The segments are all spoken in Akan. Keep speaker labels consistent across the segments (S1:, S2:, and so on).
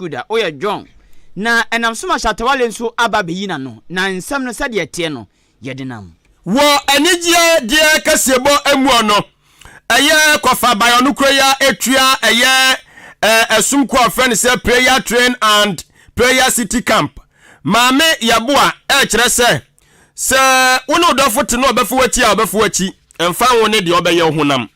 S1: sukuu da, woyɛ John. Na ɛnam so ma Shatta Wale nso aba abɛyi n'ano, na nsɛm no sɛdeɛ ɛteɛ no, yɛde nam.
S2: Wɔ anigyeɛ deɛ kaseɛbɔ muɔ no, ɛyɛ kɔfa by ɔno kuro yi ara ɛtua ɛyɛ ɛsom kuo a wɔfrɛ no sɛ Prayer Train and Prayer City Camp. Maame Yeboah ɛrekyerɛ sɛ, sɛ wo ne wo dɔfo te na ɔbɛfa w'akyi a ɔbɛfa w'akyi, ɛmfa ho ne deɛ ɔbɛyɛ wo honam.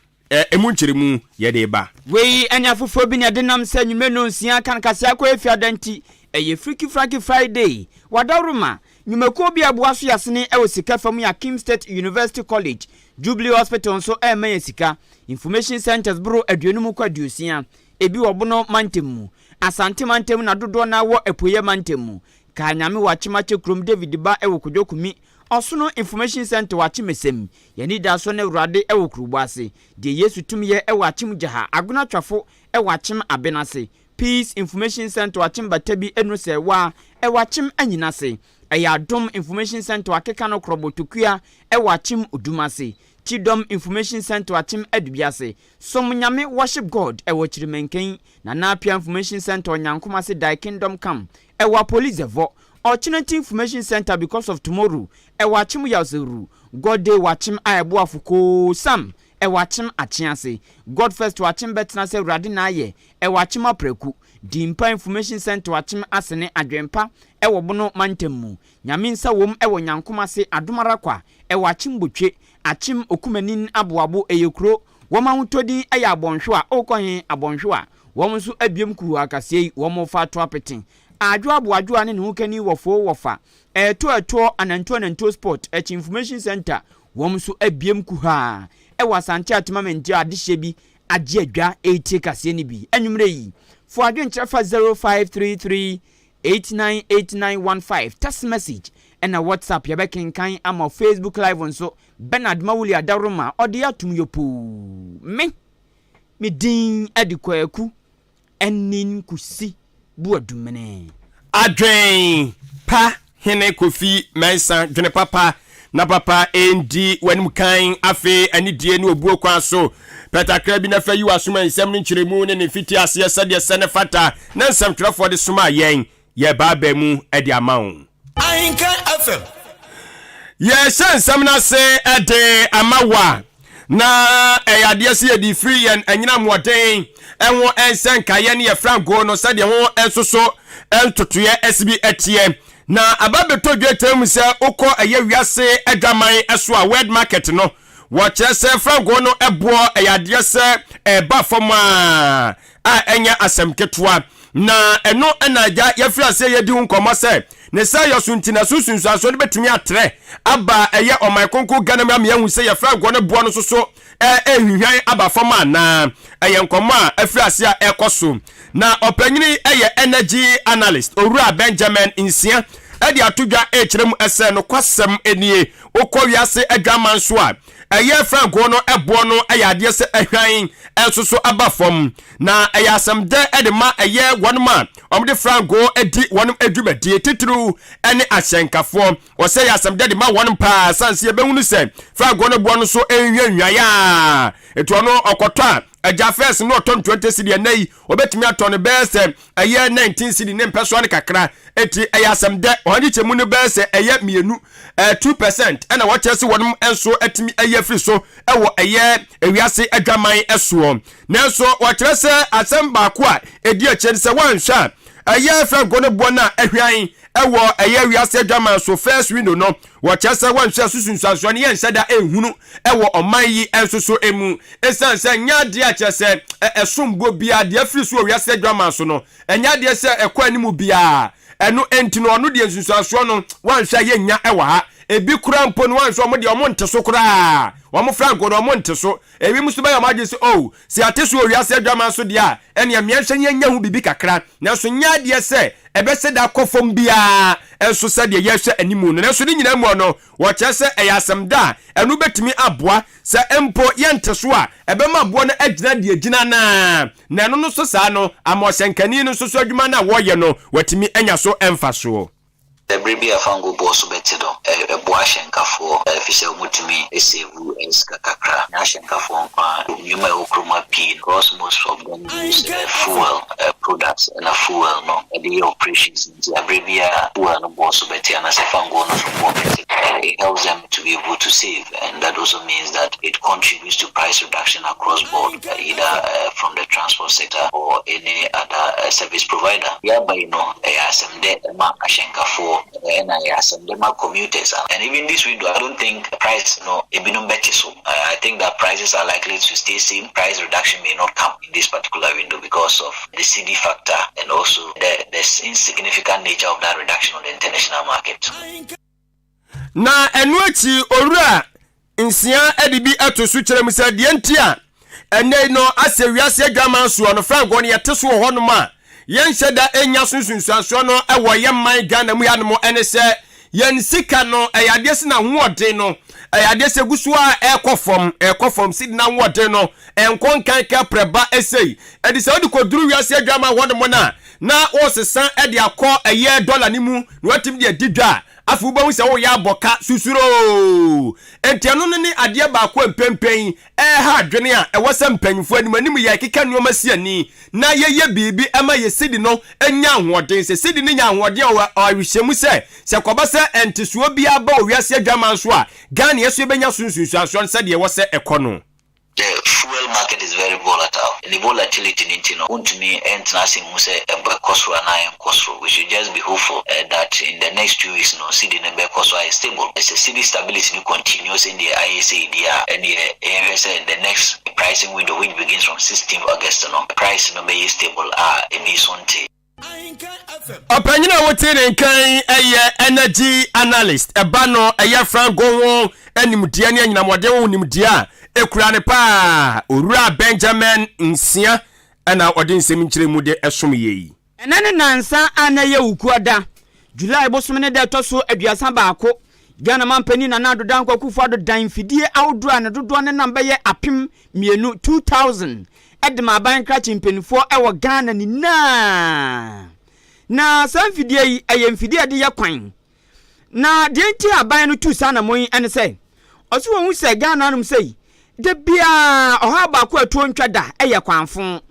S2: Emu nkyerɛmu yɛde reba.
S1: Wei ne afoforɔ bi na ɛde nam sɛ anwummerɛ nnɔnsia kan kaseɛ akɔ Efiada nti, ɛyɛ Freaky Franky Friday. Wadaworoma, nnwumakuo bi a ɛboa so yɛ asene wɔ sika fam yɛ Akim State University College, Jubilee Hospital nso rema yɛn sika. Information centres boro aduonum kɔ aduosia, ebi wɔ Bono mantam mu, Asante mantam na dodoɔ no ara wɔ Apueeɛ mantam mu. Kaa Nyame wɔ Akyem Akyɛ kurom, David Ba wɔ Kojo Kumi, Ɔsono Information Centre wɔ Akyem Esem, Yɛn anidasoɔ ne Awurade wɔ Kurobo ase, Deɛ Yesu tumi yɛ wɔ Akyem Gyaha, Agona Twafo wɔ Akyem Aben ase, Peace Information Centre wɔ Akyem Batabi Enu Sɛɛwaa wɔ Akyem Anyina ase, Ɛyɛ Adom Information Centre wɔ Akeka no Krɔbo Tokua wɔ Akyem Odum ase, Kyidɔm Information Centre wɔ Akyem Adubi ase, Som Nyame Worship God wɔ Kyirimankan, Nana Appiah Information Centre wɔ Nyankom ase Thy Kingdom Come wɔ Apolizɛvɔ, Ɔkyena Ti Information Centre Because of Tomorrow wɔ Akyem Yawsewru, God Day wɔ Akyem a Ɛboafo Koo Sam wɔ Akyem Akye ase, God First wɔ Akyem Bɛtena Ase Awurade Na Ayɛ wɔ Akyem Apraku, Dimpa Information Centre wɔ Akyem Asene Adwenpa wɔ Bono Mantam mu, Nyame Nsa Wom wɔ Nyankom ase Adom Ara Kwa wɔ Akyem Botwe, Akyem Okumanin Aboabo ɛyɛ kuro, wɔn ahotɔdin yɛ Abɔnhwewa Wokɔ he Abɔnhwewa Wɔn nso abiem kuhuu akaseɛ yi wɔn fa to apete Adwo Aboadwoa ne ne ho kani wɔ foo wɔ fa Ɛɛto ɛtoɔ Anantuo Anantuo Sport Akyi Information Centre wɔn nso abiem kuhaa ɛwɔ Asante Atemamenti a adehyeɛ bi agye adwa retie kaseɛ no bi anwummerɛ yi. Fo adwenkyerɛ fa 0533 898915 text message ɛna WhatsApp yɛbɛkenkan ama wo. Facebook live nso Bernard Mawuli Adaworoma ɔde atom yopoo. Me me din de Kwaku Anin Kusi Boadumene.
S2: Adwen pa hene Kofi Mensah dwene papa na papa ndi w'anim kan afei anidie ne obuo kwan so pɛ takra bi na fa yi w'asom nsɛm no nkyerɛmu ne ne mfitiaseɛ sɛdeɛ sɛ ne fata na nsɛmtwerɛfoɔ de somaa yɛn yɛbaabaa mu de ama wo.
S3: Ahenka FM.
S2: Yɛrehyɛ nsɛm no ase de ama wo a, na ɛyɛ adeɛ sɛ yɛde firi yɛn anyinamoɔden ho nsɛnkaeɛ ne yɛn frangoo no sɛdeɛ ho nso so ntotoeɛ asi bi teɛ. Na aba bɛtɔ dwa twa mu sɛ wokɔ ɛyɛ wiase adwaman so a, world market no, wɔkyerɛ sɛ frangoo no boɔ ɛyɛ adeɛ sɛ ɛreba fam a a ɛnyɛ asɛm ketewa. Na ɛno na agya yɛafiri aseɛ yɛdi ho nkɔmmɔ sɛ ne saa yɔ so nti na so nsunsuansoɔ no bɛtumi atrɛ aba ɛyɛ ɔman kronkron Ghana mu ama yɛahu sɛ yɛfrɛ agorɔ no boɔ no nso so ɛrehwinhwan aba fam anaa. Ɛyɛ nkɔmmɔ a afiri aseɛ a ɛrekɔ so. Na ɔpanyini yɛ energy analyst Owura Benjamin Nsia de ato dwa rekyerɛ mu sɛ nokwasɛm nie, wokɔ wiase adwaman so a, Ɛyɛ franko no boɔ no yɛ adeɛ sɛ ahwan nso so aba fam, na ɛyɛ asɛm dɛ de ma ɛyɛ wɔnom a wɔde franko di wɔnom dwumadie, titiriw ne ahyɛnkafoɔ. Wɔsɛ ɛyɛ asɛm dɛ de ma wɔnom paa, sane sɛ yɛbɛhunu sɛ franko no boɔ no so nhwanhwaeɛ a ɛti ɔno ɔkɔtɔ a agya fɛs no ɔtɔ no 20 cedi, ɛnɛ yi ɔbɛtumi atɔ no bɛyɛ sɛ ɛyɛ 19 cedi ne mpɛsoa no kakra. Enti ɛyɛ asɛm dɛ ɔha nkyekyɛmu no bɛyɛ sɛ ɛyɛ mmienu, 2%, ɛna wɔkyerɛ sɛ wɔnom nso atumi ayi afiri so wɔ ɛyɛ ewiase adwaman soɔ. Nanso wɔkyerɛ sɛ asɛm baako a ɛdi akyire no sɛ wɔanhwɛ a ɛyɛ franko no boɔ no a ahwan wɔ ɛyɛ wiase adwaman so first window no, wɔkyerɛ sɛ wɔanhwɛ a so sunsuansoɔ no yɛnhyɛ da nhunu wɔ ɔman yi nso so mu ɛsiane sɛ nyɛ adeɛ a kyerɛ sɛ ɛsom boɔ biara deɛ afiri so wɔ wiase adwaman so no. Ɛnyɛ adeɛ sɛ ɛkɔ anim biara. Ɛno nti no, ɔno deɛ nsunsuansoɔ no, woanhwɛ a yɛnnya wɔ ha. Ebi koraa mpo no, woanhwɛ a wɔn deɛ wɔnte so koraa. Wɔn franko no, wɔnte so. Ebinom nso bɛyɛ wɔn adwene sɛ, Oh, sɛ yɛate so wɔ wiase adwaman so deɛ a, ɛnneɛ mmeɛnhwɛ na yɛnnya ho biribi kakra. Nanso nyɛ adeɛ sɛ ɛbɛhyɛ da akɔ fam biara nso sɛdeɛ yɛrehwɛ anim no. Nanso ne nyinaa mu no, wɔkyerɛ sɛ ɛyɛ asɛm da a ɛno bɛtumi aboa. Sɛ mpo yɛnte so a, ɛbɛma aboɔ no agyina deɛ ɛgyina no ara. Na ɛno no so saa no, ama ɔhyɛnkani no nso so adwuma no a wɔreyɛ no, watumi anya so mfasoɔ.
S3: Bere bi a fango boɔ so bɛte no, ɛboa ahyɛnkafoɔ ɛfiri sɛ wɔtumi save sika kakra. Nyɛ ahyɛnkafoɔ nko ara, nnwuma a ɛwɔ kurom ha pii no, because most of them use fuel products ɛna fuel no ɛde yɛ operations nti abere bi a fuel no boɔ so bɛte anaasɛ fango no so boɔ bɛte, it helps them to be able to save, and that also means that it contributes to price reduction across board, either from the transport sector or any other service provider. Yɛaba yi no, ɛyɛ asɛm dɛ ɛma ahyɛnkafoɔ, ɛna ɛyɛ asɛm dɛ ma commuters. And even this window, I don't think price no ebinom bɛte so. I think that prices are likely to stay same. Price reduction may not come in this particular window because of the cedi factor and also the insignificant nature of that reduction on the international market.
S2: Na ɛno akyi, Owura Nsia de bi ato so kyerɛ mu sɛ deɛ nti a ɛnɛ no asɛ wiase adwaman soɔ no, frango no yɛte so wɔ hɔnom a yɛnhyɛ da ɛnya so nsunsuansoɔ no ɛwɔ yɛn man Ghana mu hanom ɛne sɛ yɛn sika no ɛyɛ adeɛ sɛ n'ahoɔden no ɛyɛ adeɛ sɛ gu so a ɛrekɔ fam, ɛrekɔ fam. Si n'ahoɔden no ɛnkɔ nkan kɛ prɛba ɛsɛi ɛde sɛ wode kɔduru wiase adwaman hɔnom no a na wɔresesa ɛde akɔ ɛyɛ dɔla no mu na watumi de adi dwa a, afei wobɛhu sɛ woyɛ abɔka susuroo. Enti ɛno no ne adeɛ baako a mpɛmpɛn ɛɛha adwene a ɛwɔ sɛ mpanyinfoɔ anim anim yɛ keka nneɛma si ani na yɛyɛ biribi ɛma yɛ sidi no nya ahoɔden. Sɛ sidi no nya ahoɔden a, ɔahyɛ mu sɛ kɔba sɛ ɛntesoɔ biara ba wɔ wiase adwaman so a, Ghana yɛ so yɛbɛnya so nsunsuansoɔ no sɛdeɛ ɛwɔ sɛ ɛkɔ no.
S3: The fuel market is very volatile. The volatility no nti no, wontumi ɛntena ase nhu sɛ ɛbɛkɔ soro anaa ɛnkɔ soro. We should just be hopeful that in the next 2 weeks no, cedi no bɛkɔ so ayɛ stable. Sɛ cedi stability no continues in the ayɛ sɛ di a, ɛneɛ ɛyɛhwɛ sɛ the next pricing window, which begins from 16 August no, price no bɛyɛ stable a ebi so nte.
S2: Ɔpanyin a wote ne nkan ɛyɛ energy analyst, ɛba no ɛyɛ frango ho animdeɛ ne anyinamɔden ho nimdeɛ a ekura ne paa, Owura Benjamin Nsia, ɛna ɔde nsɛm nkyerɛ mu de ɛsom yie yi.
S1: Ɛnɛ ne nansa a na ɛyɛ Wukuada, July bosom ne da ɛtɔ so 31, Ghana mampanin Nana Addo Dankwa Akufo Addo dan mfidie ahodoɔ a ne dodoɔ ne nam bɛyɛ 2000, 2000, ɛde ma aban krakye mpanimfoɔ ɛwɔ Ghana nyinaa. Na saa mfidie yi ɛyɛ mfidie a yɛde yɛ kwan. Na deɛ nti aban no tu saa anammɔn yi ɛne sɛ ɔsi wɔn ho sɛ Ghana anom sɛ yi de biara ɔhaw baako a ɛtuo ntwa da ɛyɛ kwanfo.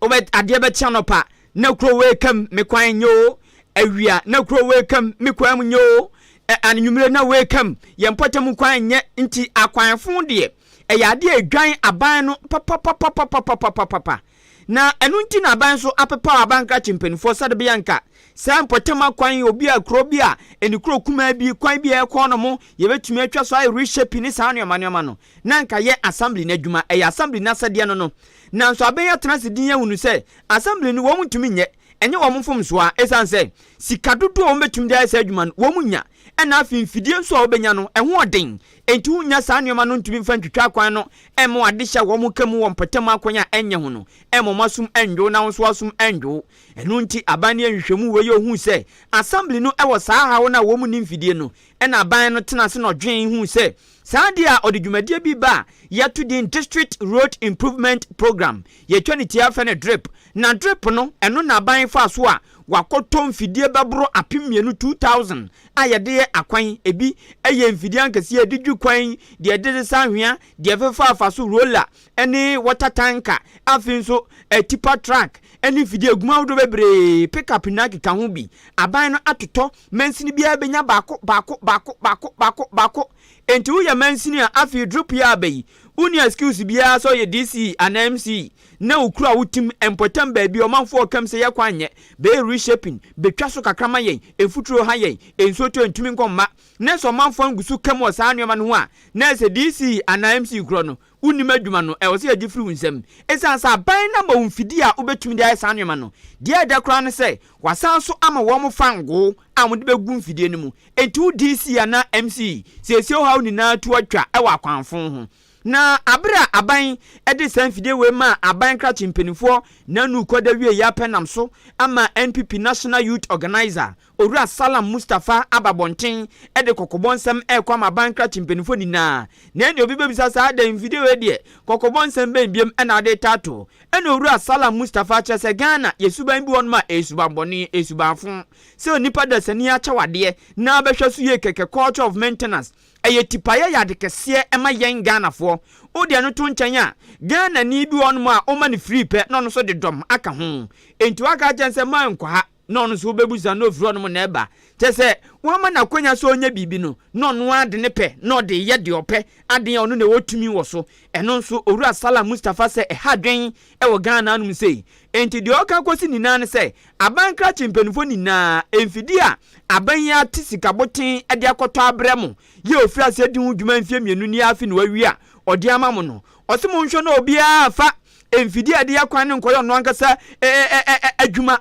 S1: Wobɛ adeɛ bɛkyia nɔpa na kuro wei kam me kwan nye o, awia na kuro wei kam me kwan mu nye o, ɛ anwummerɛ na wei kam yɛn mpɔtam kwan nyɛ. Nti akwanfo deɛ, ɛyɛ adeɛ a edwan aban no papapapapapapapa. Na ɛno nti na aban nso apepa aban krakye mpanimfoɔ sɛde bɛyɛ nka saa mpɔtam akwan, obi a kuro bi a ɛne kuro kumaa bi kwan bi a ɛkɔ no mo yɛbɛtumi atwa so ayɛ reshape ne saa nneɛma nneɛma no. Na nka yɛ assembly no adwuma, ɛyɛ assembly no asɛdeɛ no. Nanso abɛn atena ase din ahunu sɛ assembly no wɔn ntumi nyɛ, ɛnyɛ wɔn mfomsoɔ a ɛsiane sɛ sika dodoɔ a wɔn bɛtumi de ayɛ saa adwuma no wɔn nya, ɛna afei mfidie nso a wɔbɛnya no ɛho ɔden, enti wonya saa nneɛma no ntumi mfa ntwitwa akwan no ɛma ade hyɛ wɔn ka mu wɔ mpɔtam akwan a ɛnyɛ ho no ɛma wɔn asom ɛndwo na wɔn nso asom ɛndwo. Ɛno nti aban no yɛ nhwehwɛmu wei yɛ ohun sɛ assembly no ɛwɔ saa haw no a wɔn mu ni mfidie no. Ɛna aban no tena ase na ɔdwen hu sɛ saa deɛ a ɔde dwumadie bi ba a yɛto din District Road Improvement Program, yɛtwa ne tia fɛ no DRIP. Na DRIP no, ɛno na aban fa so a wakɔtɔ mfidie bɛboro 2000, 2000, a yɛde yɛ akwan. Ebi ɛyɛ mfidie ankɛseɛ yɛde dwi kwan, deɛ yɛde sesa ahwea, deɛ ɛfefa afa so, roller ɛne water tanker, afei nso tipper truck ɛne mfidie egum ahodoɔ bebree, pickup nyinaa keka ho bi. Aban no atotɔ, mansini biara bɛnya baako baako baako baako baako baako. Nti woyɛ mansini a, afei DRIP yɛ aba yi, wonni excuse biara sɛ ɔyɛ DCE anaa MCE na okura wo tim mpɔtam baabi ɔmanfoɔ ɔkam sɛ yɛ kwan nyɛ, bɛyɛ reshaping, bɛtwa so kakra ma yɛn, mfuturo ha yɛn, nsuo tɔ ntumi nkɔ mma. Na sɛ ɔmanfoɔ ngu so kam wɔ saa nneɛma no ho a, na sɛ DCE anaa MCE korɔ no wonnim adwuma no, ɛwɔ sɛ yɛgye firi wo nsam, ɛsiane sɛ aban no ama wo mfidie a wobɛtumi de ayɛ saa nneɛma no. Deɛ ɛda koraa ne sɛ wasan so ama wɔn fangoo a wɔde bɛgu mfidie no mu. Enti wo DCE anaa MCE siesie wo haw nyinaa to atwa ɛwɔ akwanfo ho. Na abere a aban de saa mfidie wei maa aban krakye mpanimfoɔ nanu kɔda wie yɛ apɛ nam so ama NPP National Youth Organizer, Owura Salam Mustapha, aba abɔnten de kɔkɔbɔ nsɛm rekɔ ama aban krakye mpanimfoɔ nyinaa. Na ɛnneɛ obi bɛbisa sɛ adɛn, mfidie wei deɛ kɔkɔbɔ nsɛm bɛn biom na ade retaato? Ɛna Owura Salam Mustapha kyerɛ sɛ Ghana yɛ suban bi wɔ hɔnom a ɛyɛ suban bɔne, ɛyɛ suban fo. Sɛ onipa dasani akyɛ wo adeɛ na wobɛhwɛ so yie kɛkɛ, culture of maintenance, Ɛyɛ tipaeɛ yɛ ade kɛseɛ ma yɛn Ghanafoɔ. Wo deɛ no to nkyɛn a, Ghanani bi wɔ hɔnom a woma no free pɛ na ɔno nso de dɔm aka ho. Enti woaka akyerɛ no sɛ mma nkɔ ha na ɔno nso wobɛbusa na ɔfiri hɔnom na ɛba. Kyerɛ sɛ woama no akwanya sɛ ɔnyɛ biribi no na ɔno ara de ne pɛ na ɔde reyɛ deɛ ɔpɛ, adeɛ a ɔno na ɛwɔ tumi wɔ so. Ɛno nso Owura Salam Mustapha sɛ ɛha adwen wɔ Ghana anom sei. Enti deɛ ɔka kɔsi nyinaa ne sɛ Aban krakye mpaninfoɔ nyinaa, mfidie a aban yi ate sika boten de akɔtɔ abrɛ mo yi a ɔfiri aseɛ di ho dwuma mfeɛ mmienu nie afe na wawie a ɔde ama mo no, ɔse monhwɛ na obiara mfa mfidie a ɛde yɛ kwan no nkɔyɛ ɔno ankasa adwuma.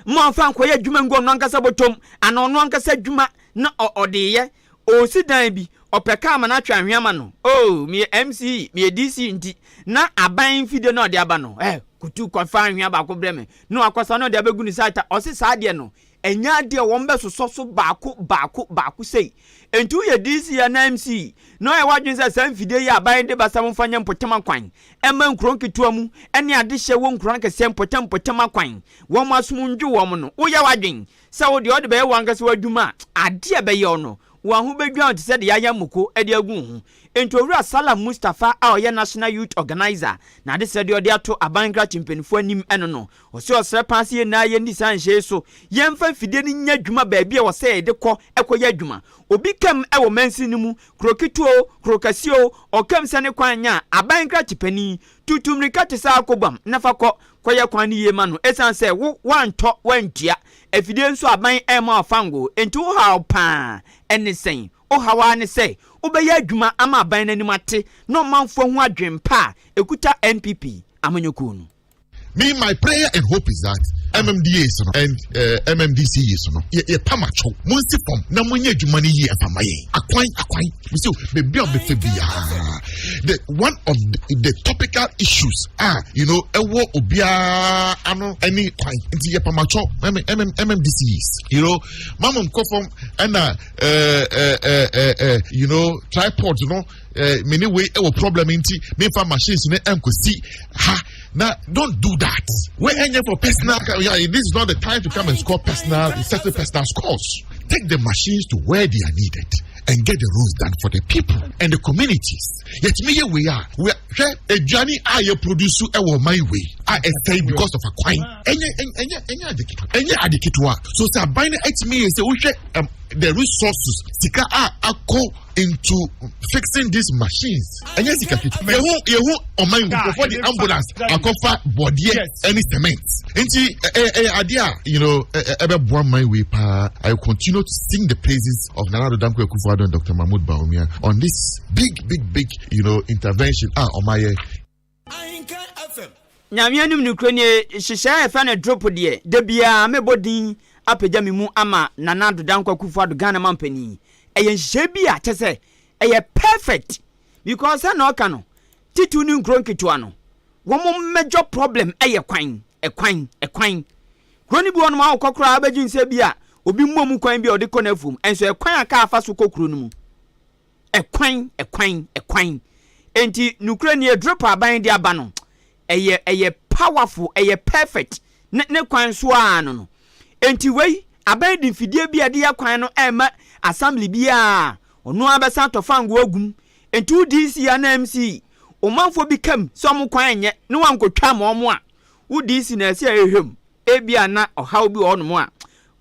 S1: Mma ɔmfa nkɔyɛ adwuma ngu ɔno ankasa bɔtɔm anaa ɔno ankasa adwuma na ɔde yɛ. Ɔresi dan bi, ɔpɛ kaa ma no atwe anhwea ma no. Oh, meyɛ MC, meyɛ DC nti, na aban mfidie na ɔde aba no, eh, kutu kɔfa anhwea baako brɛ me, na wakɔsa na ɔde abɛgu ne site a, ɔse saa adeɛ no, ɛnyɛ adeɛ a wɔbɛsosɔ so baako baako baako sei. Enti woyɛ DC anaa MC, na ɔyɛ w'adwene sɛ saa mfidie yi a aban de ba sɛ momfa nyɛ mpɔtam akwan, ɛma nkuro nketewa mu ne adehyeɛ wɔ nkuro akɛseɛ mpɔtam mpɔtam akwan, wɔn asom ndwo wɔn no, woyɛ w'adwene Sɛ wo deɛ wode bɛyɛ w'ankasa w'adwuma a, adeɛ a ɛbɛyɛ wo no, wɔn ho bɛdwan wo te sɛ deɛ yɛayam moko de agu wo ho. Enti Owura Salam Mustapha a ɔyɛ National Youth Organiser na adesrɛ deɛ ɔde ato aban nkrakye mpaninfoɔ anim no no, ɔse ɔsrɛ paa sɛ yɛn nyinaa yɛnni saa nhyehyɛe yi so, yɛmfa mfidie no nyɛ adwuma baabi a ɛwɔ sɛ yɛde kɔ kɔyɛ adwuma. Obi kam wɔ mansini no mu, kuro ketewa o, kuro kɛseɛ o, ɔkam sɛ ne kwan nyɛ a, aban nkrakye panin, tutu mmirika te sɛ akobam na fa kɔ kɔyɛ kwan no yie ma no ɛsiane sɛ wo woantɔ woantua afidie nso aban ɛrema wo fango enti wo haw paa ɛne sɛn? Wo haw ara ne sɛ wobɛyɛ adwuma ama aban no anim ate na ɔmanfoɔ ahu adwen pa a ɛkuta NPP amanyɔkuo no.
S4: Me my prayer and hope is that MMDAs no and uh, MMDCEs no yɛ yɛ pam atwɔ mo nsi fam na mo nyɛ adwuma no yie ɛfa ma yɛn akwan akwan mo si beebi a ɔbɛfɛ biara the one of the, the topical issues a you know ɛwɔ obiara ano ɛne kwan nti yɛ pamatwɔ mm mm mmdcs you know mamu nkɔ fam ɛna ɛɛ ɛɛ ɛɛ you know tripod no ɛɛ mene wei ɛwɔ problem nti mefa machines ne ɛnkosi ha na don't do that wey ɛnyɛ for personal yeah, this is not the time to come and score personal settle personal scores take the machines to where they are needed and get the roads done for the people and the communities yɛtumi yɛ wei a hwɛ aduane a yɛ produce ɛwɔ ɔman wei a ɛsɛe because of akwan ɛnyɛ ɛnyɛ ɛnyɛ ade ketewa ɛnyɛ ade ketewa so sɛ aban no ɛtumi yɛ sɛ wohwɛ um, the resources sika a akɔ into fixing these machines ɛnyɛ sika ketewa yɛho yɛho ɔman mu nkurɔfoɔ de ambulance akɔfa bɔdeɛ ɛne cement nti ɛyɛ ɛyɛ adeɛ a you know ɛbɛboa man wei paa I will continue to sing the praises of Nana Addo Dankwa Akufo-Addo and Dr. Mahmoud Bawumia on this big big big you know intervention a ɔmayɛ.
S1: Nyame anim nokorɛ nie, nhyehyɛɛ a yɛfrɛ no drop deɛ, da biara mɛbɔ din apagya me mu ama Nana Addo Dankwa Akufo-Addo Ghana mampanin. Ɛyɛ nhyehyɛɛ bi a kyɛsɛ ɛyɛ perfect because sɛnea ɔka no, titiriw ne nkuro nketewa no, wɔn major problem yɛ kwan, ɛkwan, ɛkwan. Kuro no bi wɔ nom a wokɔ koraa wobɛgye nsɛ bi a obi mmɔ mu kwan bi a ɔde kɔ n'afuom, ɛnso ɛkwan a kaa fa so kɔ kuro no mu. Ɛkwan, ɛkwan, ɛkwan. Enti nokorɛ nie, drip aban de aba no, ɛyɛ, ɛyɛ powerful, ɛyɛ perfect, ne, ne kwan so ara no no. Enti wei, aban de mfidie bi a ɛde yɛ kwan no ɛrema assembly biara, ɔno ara bɛsan atɔ fango agu mu. Enti wo DC anaa MC, ɔmanfoɔ bi kam sɛ wɔn kwan nyɛ na wankɔtwa ama wɔn a, wo DC na ɛsɛ ɛhwɛ mu. Ebia na ɔhaw bi wɔ hɔnom a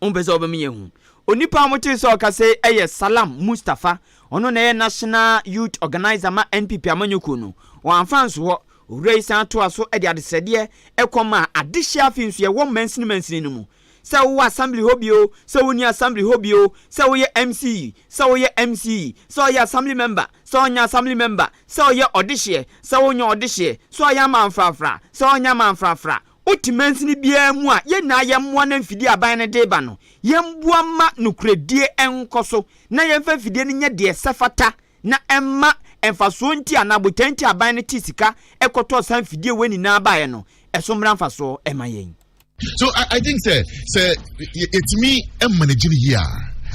S1: wompɛ sɛ wobɛma yɛahu. Onipa a wɔtee sɛ ɔkasa yi yɛ Salam Mustapha. Ɔno na ɛyɛ National Youth Organiser ma NPP amanyɔkuo no. Wɔamfa anso hɔ. Owura yi san toa so de adesrɛdeɛ kɔ maa adehyeɛ afe nso yɛwɔ mansini mansini no mu. Sɛ wowɔ assembly hɔ bi o, sɛ wonni assembly hɔ bi o, sɛ woyɛ MC, sɛ woyɛ MC, sɛ ɔyɛ assembly member, sɛ ɔnyɛ assembly member, sɛ ɔyɛ ɔdehyeɛ, sɛ wonyɛ ɔdehyeɛ, sɛ ɔyɛ amanfrafra, sɛ ɔnyɛ amanfrafra, Wote mansini biara mu a, yɛn nyinaa yɛmmoa na mfidie a aban no de reba no, yɛmmoa mma nokorɛdie nkɔ so na yɛmfa mfidie no nyɛ deɛ ɛsɛ fata na ɛmma mfasoɔ nti anaa botae nti aban no tee sika kɔtɔɔ saa mfidie wei nyinaa baeɛ no, ɛso mmra mfasoɔ ma yɛn.
S4: So I, I think sɛ sɛ yɛtumi manage no yie a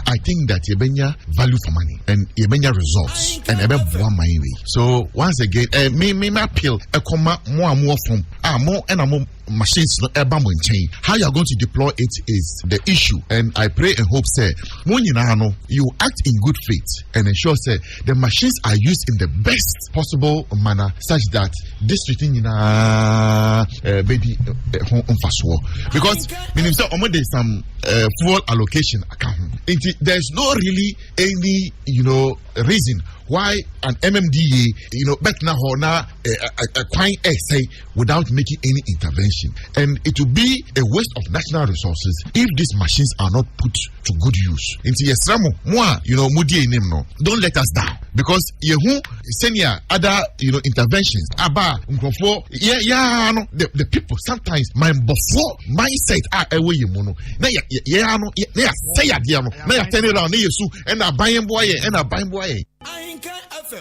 S4: I think that yɛbɛnya value for money and yɛbɛnya results and ɛbɛboa man wei. So once again, eh, me me me appeal ɛkɔma mo a mo wɔ fam a mo ɛna mo machines no ɛba mo nkyɛn. How you are going to deploy it is the issue and I pray and hope sɛ mo nyinaa no you act in good faith and ensure sɛ the machines are used in the best possible manner such that district nyinaa eh, bɛdi eh, ho mfasoɔ because menim sɛ ɔmo de some uh, fuel allocation aka ho nti there is no really any you know reason why an MMDA you know bɛtena hɔ na ɛkwan ɛsɛe without making any intervention and it will be a waste of national resources if these machines are not put to good use nti yɛsrɛ mo mo a you know mo di anim no don't let us down because yɛhu sɛnea other you know interventions aba a nkurɔfoɔ yɛ yaa no the the people sometimes mindbɔfoɔ mindset a ɛwɔ yɛn mu no na yɛ yɛ yaa no na yɛasɛ yadeɛ no na yɛ turn around na yɛsu ɛna aban boa yɛn ɛna aban boa yɛn.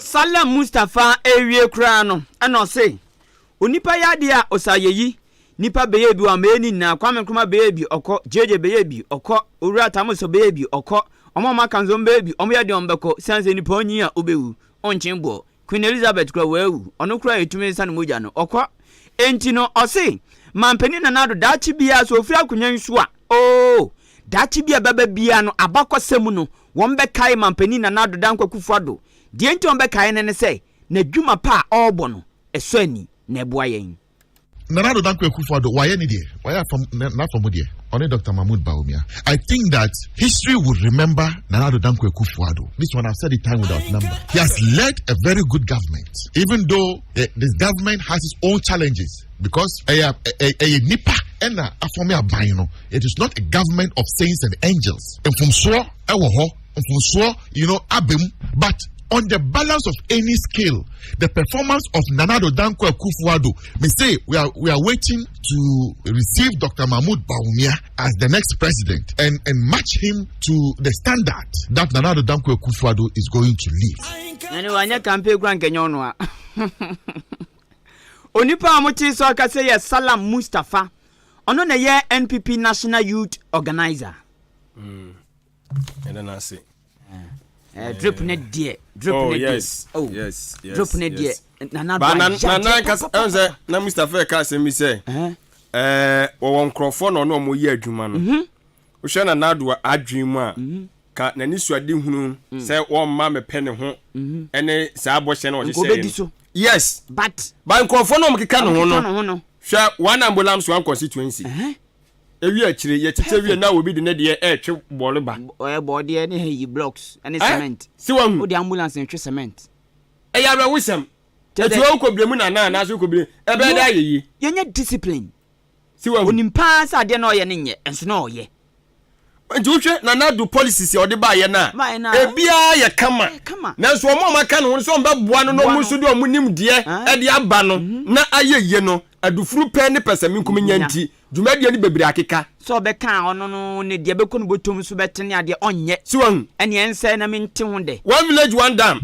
S1: Salam Mustapha rewie koraa no ɛna ɔse Onipa yɛ adeɛ a ɔsɛ ayeyi Nipa bɛyɛ bi wammɛyɛ ne nyinaa Kwame Nkrumah bɛyɛ bi ɔkɔ JJ bɛyɛ bi ɔkɔ Owura Tamuso bɛyɛ bi ɔkɔ Ɔmo a ɔmo aka nso ɔmo bɛyɛ bi ɔmo yɛ deɛ ɔmo bɛkɔ Siane sɛ nipa onyin a wobɛwu ɔnkyen boɔ Queen Elizabeth koraa waawu ɔno koraa yɛtumi nsa ne mogya no ɔkɔ Enti no ɔse Manpanin Nana Addo daakye biara sɛ ɔfiri akonwa yi so a oo daakye bi a ɛbɛba biara no abakɔsɛm mu no wɔn bɛkae Manpanin Nana Addo Dankwa Akufo Addo Deɛ nti a wɔn bɛkae no ne sɛ n'adwuma pa a ɔrebɔ no ɛsɔ ani na ɛboa yɛn.
S4: Nana Addo Dankwa Akufo-Addo wayɛ ne deɛ, wayɛ afam n'afa mu deɛ, ɔne Doctor Mahmood Bawumia. I think that history would remember Nana Addo Dankwa Akufo-Addo. This one I've said it time without number. He has led a very good government, even though the, this government has its own challenges because ɛyɛ ɛyɛ nipa ɛna afɔmi aban no. It is not a government of saints and angels. Mfomsoɔ ɛwɔ hɔ, mfomsoɔ you know abem, but on the balance of any scale, the performance of Nana Addo Dankwa Akufo-Addo, mese we are we are waiting to receive Dr. Mahmoud Bawumia as the next president and and match him to the standard that Nana Addo Dankwa Akufo-Addo is going to leave.
S1: Ɛne wanyɛ campaign kura nkɛnyɛ ɔno a. Onipa a mote sɛ ɔkasa yɛ Salam Mustapha. Ɔno na ɛyɛ NPP National Youth Organizer.
S2: Ɛda no ase.
S1: Eh, drip ne deɛ drip
S2: oh,
S1: ne deɛ
S2: yes,
S1: oh,
S2: yes, yes,
S1: drip ne deɛ
S2: yes.
S1: nana
S2: Ba
S1: do
S2: na
S1: ayɛ
S2: na na
S1: adeɛ
S2: nkasa ɛn sɛ na Mustapha ɛka asɛm bi sɛ ɛɛ wɔwɔ nkurɔfoɔ na ɔne wɔn yɛ adwuma no
S1: Mhm.
S2: wohwɛ Nana Addo adwene mu a ka n'ani so ade hunu sɛ wɔmma mepɛ ne ho ɛne saa bɔhyɛ no
S1: Nka
S2: ɔhyehyɛ
S1: ɔbɛdi so.
S2: yes
S1: but
S2: ba nkurɔfoɔ na wɔn keka ne ho
S1: ɔkeka ne ho
S2: no
S1: no
S2: hwɛ one ambulance one constituency
S1: Ɛhɛn.
S2: Ewie akyire, yɛkyekyɛ wie na obi de ne deɛ retwe bɔɔlo ba.
S1: Ɔyɛ bɔɔdeɛ ne heyi blocks ne
S2: Eh?
S1: cement.
S2: Si wahu?
S1: Wode ambulance retwe cement.
S2: Ɛyɛ awerɛhosɛm.
S1: Kyɛ
S2: Ɛti
S1: dɛ.
S2: hɔ wokɔ bremu nana anaasɛ wokɔ bre ɛbɛyɛ dɛ ayɛ yie.
S1: Yɛnyɛ discipline.
S2: Si wahu?
S1: Onim paa sɛ adeɛ na ɔyɛ no nyɛ, nso na ɔyɛ.
S2: Nti wohwɛ Nana Addo policies a ɔde baeɛ no a,
S1: Baeɛ no a.
S2: ebiara yɛ kama.
S1: Ɛyɛ kama.
S2: Nanso wɔn a wɔaka ne ho no sɛ wɔbɛboa no na
S1: Boa
S2: wɔn
S1: no.
S2: nso de wɔn nimdeɛ
S1: Ah.
S2: de aba no na ayɛ yie no, adufuru pɛ ne pɛsɛmenkominya
S1: Nya.
S2: nti, Dwumadie no bebree akeka.
S1: Sɛ ɔbɛka a ɔno no ne deɛ bɛkɔ no bɔtɔm so bɛte ne adeɛ ɔnyɛ.
S2: So wahu?
S1: Ɛneɛ ɛnsɛe na mente ho dɛ.
S2: One village one dam.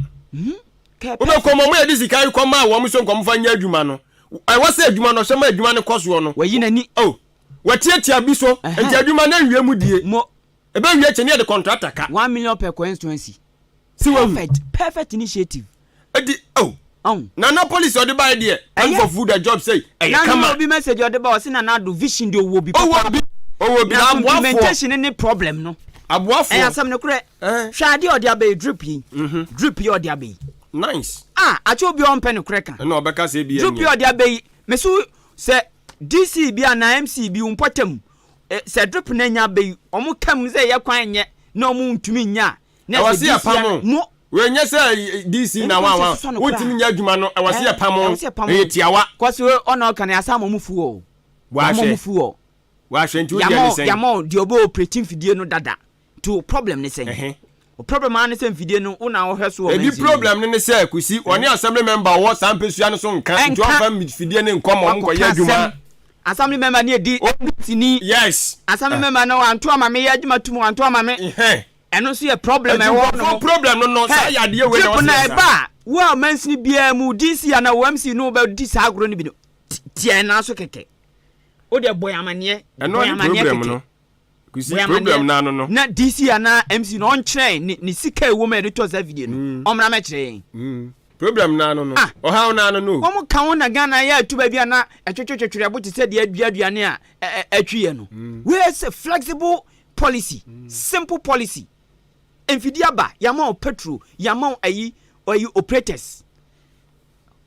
S1: Kɛ
S2: Wobɛkɔ mu, wɔn a yɛde sika rekɔ maa wɔn sɛ nka wɔmfa nyɛ adwuma no, ɛwɔ sɛ adwuma no ɔhwɛ ma adwuma no kɔ soɔ no.
S1: Wayi n'ani.
S2: Oh, watiatia bi so, nti adwuma no anwie mu die.
S1: Mo.
S2: Ɛbɛwie akyɛ ne yɛde kɔntrata ka.
S1: 1 million per constituency.
S2: Si wahu?
S1: Perfect, perfect initiative.
S2: Edi oh.
S1: Ɔn.
S2: Nana policy ɔde bae deɛ.
S1: Ɛyɛ.
S2: For food and job sei. Ɛyɛ
S1: Nana
S2: kama.
S1: obi message ɔde ba ɔse Nana Addo vision deɛ ɔwɔ bi
S2: Ɔwɔ bi. Ɔwɔ bi
S1: Na
S2: na aboafoɔ.
S1: implementation ne problem no.
S2: Aboafoɔ.
S1: Ɛyɛ asɛm no korɛ.
S2: Eh.
S1: Hwɛ adeɛ ɔde aba yi drip yi. Drip yi ɔde aba yi.
S2: Nice.
S1: Ah akyɛ obi a ɔmpɛ no korɛ ka.
S2: Ɛna ɔbɛka sɛ ebi
S1: Drip yi
S2: ɛnyɛ.
S1: ɔde aba yi me so sɛ DC bi anaa MC bi wo mpɔtam sɛ drip no anya aba yi ɔmo ka mu sɛ yɛ kwan nyɛ na ɔmo ntumi nyɛ a na
S2: Ɛwɔ
S1: ɛsɛ
S2: se
S1: DC
S2: yɛpam o.
S1: mo.
S2: Wei nyɛ sɛ DC na wa wa wontumi nyɛ adwuma no ɛwɔ se yɛpam o. Ɛyɛ tiawa.
S1: Kɔsi ɔna ɔka no yasa ama ɔmo fu o. Yama ɔmo fu o.
S2: Wahwɛ nti wodeɛ ne sɛn.
S1: Yama deɛ ɔbɛ operate mfidie no dada nti o problem ne sɛn. O problem ara ne sɛ mfidie no wo na wohwɛ so wɔ
S2: Ebi problem no ne sɛ Kusi ɔne assembly member ɔwɔ saa mpesua no so nka nti ɔmfa mfidie no nkɔ ma ɔmo nkɔyɛ adwuma.
S1: Assembly member ne edi tini.
S2: Yes.
S1: Assembly member no wanto ama me yɛ adwuma tum wanto ama me. Ɛno nso yɛ problem a ɛwɔ hɔ nom.
S2: Nti nkurɔfoɔ problem no no saa yadeɛ wei na
S1: Drip
S2: wɔsɛ
S1: na
S2: saa.
S1: ɛba a Wo a mansini biara mu DC anaa wo MC no wobɛdi saa agorɔ no bi no, teɛ nan so kɛkɛ. Wo deɛ bɔ yɛn amaneɛ.
S2: Ɛno
S1: Bɔ yɛn
S2: ne
S1: amaneɛ
S2: problem
S1: kɛkɛ.
S2: no. Kusi
S1: Bɔ yɛn
S2: problem
S1: amaneɛ.
S2: no ano no.
S1: Na DC anaa MC no ɔnkyerɛ ne ne sika a ɛwɔ mu a yɛde tɔ saa video no. Ɔmmra mmɛkyerɛ yɛn.
S2: Problem no ano no.
S1: Ah.
S2: Ɔhaw no ano no o.
S1: Wɔn ka ho na Ghana yɛ atu baabi a na ɛtwetwetwetwe ɛbo te sɛ deɛ adua aduane a atwi yɛ no. Wei sɛ flexible policy, simple policy. Mfidie aba, yɛama wo petrol, yɛama wo ayi, ayi operators.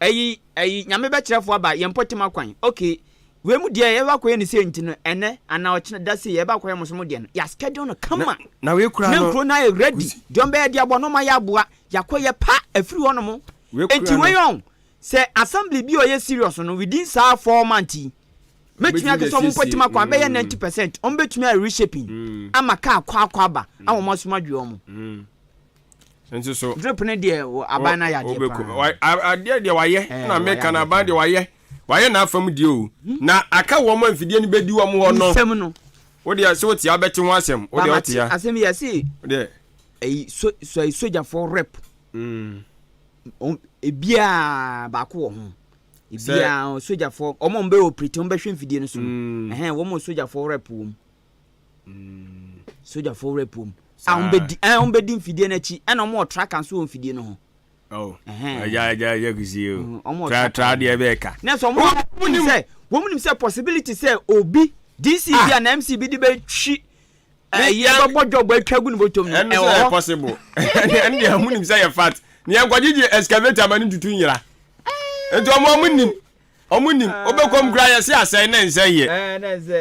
S1: Ayi, ayi, nyame bɛkyerɛfoɔ aba, yɛn mpɔtam akwan. Okay, wei mu deɛ yɛba akɔyɛ ne sei nti no, ɛnɛ anaa ɔkyena da sei yɛba akɔyɛ mo so mo deɛ no, yɛ schedule no kama.
S2: Na wei kura
S1: Na
S2: no.
S1: nkuro no ayɛ ready, deɛ ɔmbɛyɛ de aboa no ɔma yɛ aboa, yɛakɔ yɛ pa afiri hɔ nom.
S2: Wei kura
S1: Enti wei
S2: no.
S1: ɔn, sɛ assembly bi a ɔyɛ serious no, within saa 4 months yi, mɛtumi aka sɛ ɔmo mpɔtam akwan bɛyɛ 90%, ɔmo bɛtumi ayɛ reshaping ama kaa kɔ akɔ aba ama ɔmo asom adwe ɔmo.
S2: Nso so.
S1: Drip ne deɛ aban no ayɛ adeɛ paa.
S2: Adeɛ deɛ wayɛ na
S1: wayɛ
S2: meka na
S1: adeɛ
S2: aban deɛ wayɛ wayɛ n'afam deɛ o, na aka wɔn a mfidie no bɛdi wɔn hɔ no.
S1: Nsɛm no.
S2: Wo deɛ sɛ wote abɛte ho asɛm, wo deɛ wote ya.
S1: Asɛm yi yɛse
S2: Wo deɛ.
S1: Ɛyi so so ɛyi sogyafoɔ rep. Ebiaa baako wɔ ho. Ebiaa sogyafoɔ wɔn a wɔn bɛ operate, wɔn bɛhwɛ mfidie no so no. Ɛhɛn, wɔn sogyafoɔ rep wɔ mu. Sogyafoɔ rep wɔ mu. A wɔn bɛdi wɔn bɛdi mfidie no akyi, ɛna wɔn wɔ tracker nso wɔ mfidie no ho.
S2: Oh.
S1: Ɛhɛn.
S2: Agya agya agya kusi o.
S1: Wɔn wɔ
S2: Tra
S1: tracker.
S2: tra deɛ bɛɛ ka.
S1: Na sɛ wɔn nim sɛ wɔn nim sɛ possibility sɛ obi DC bi a na MC bi de bɛtwi ɛyɛ bɛbɔ job atwa gu ne bɔtɔm no
S2: ɛno
S1: ɛwɔ
S2: sɛ yɛ
S1: hɔ.
S2: Possible, ɛno deɛ ɔmo nim sɛ yɛ fact ne yɛn nkɔgyegye excavator ma ne tutu nyira, nti ɔmo nim, ɔmo nim wobɛkɔm kura yɛse asɛe ne nsɛ yɛ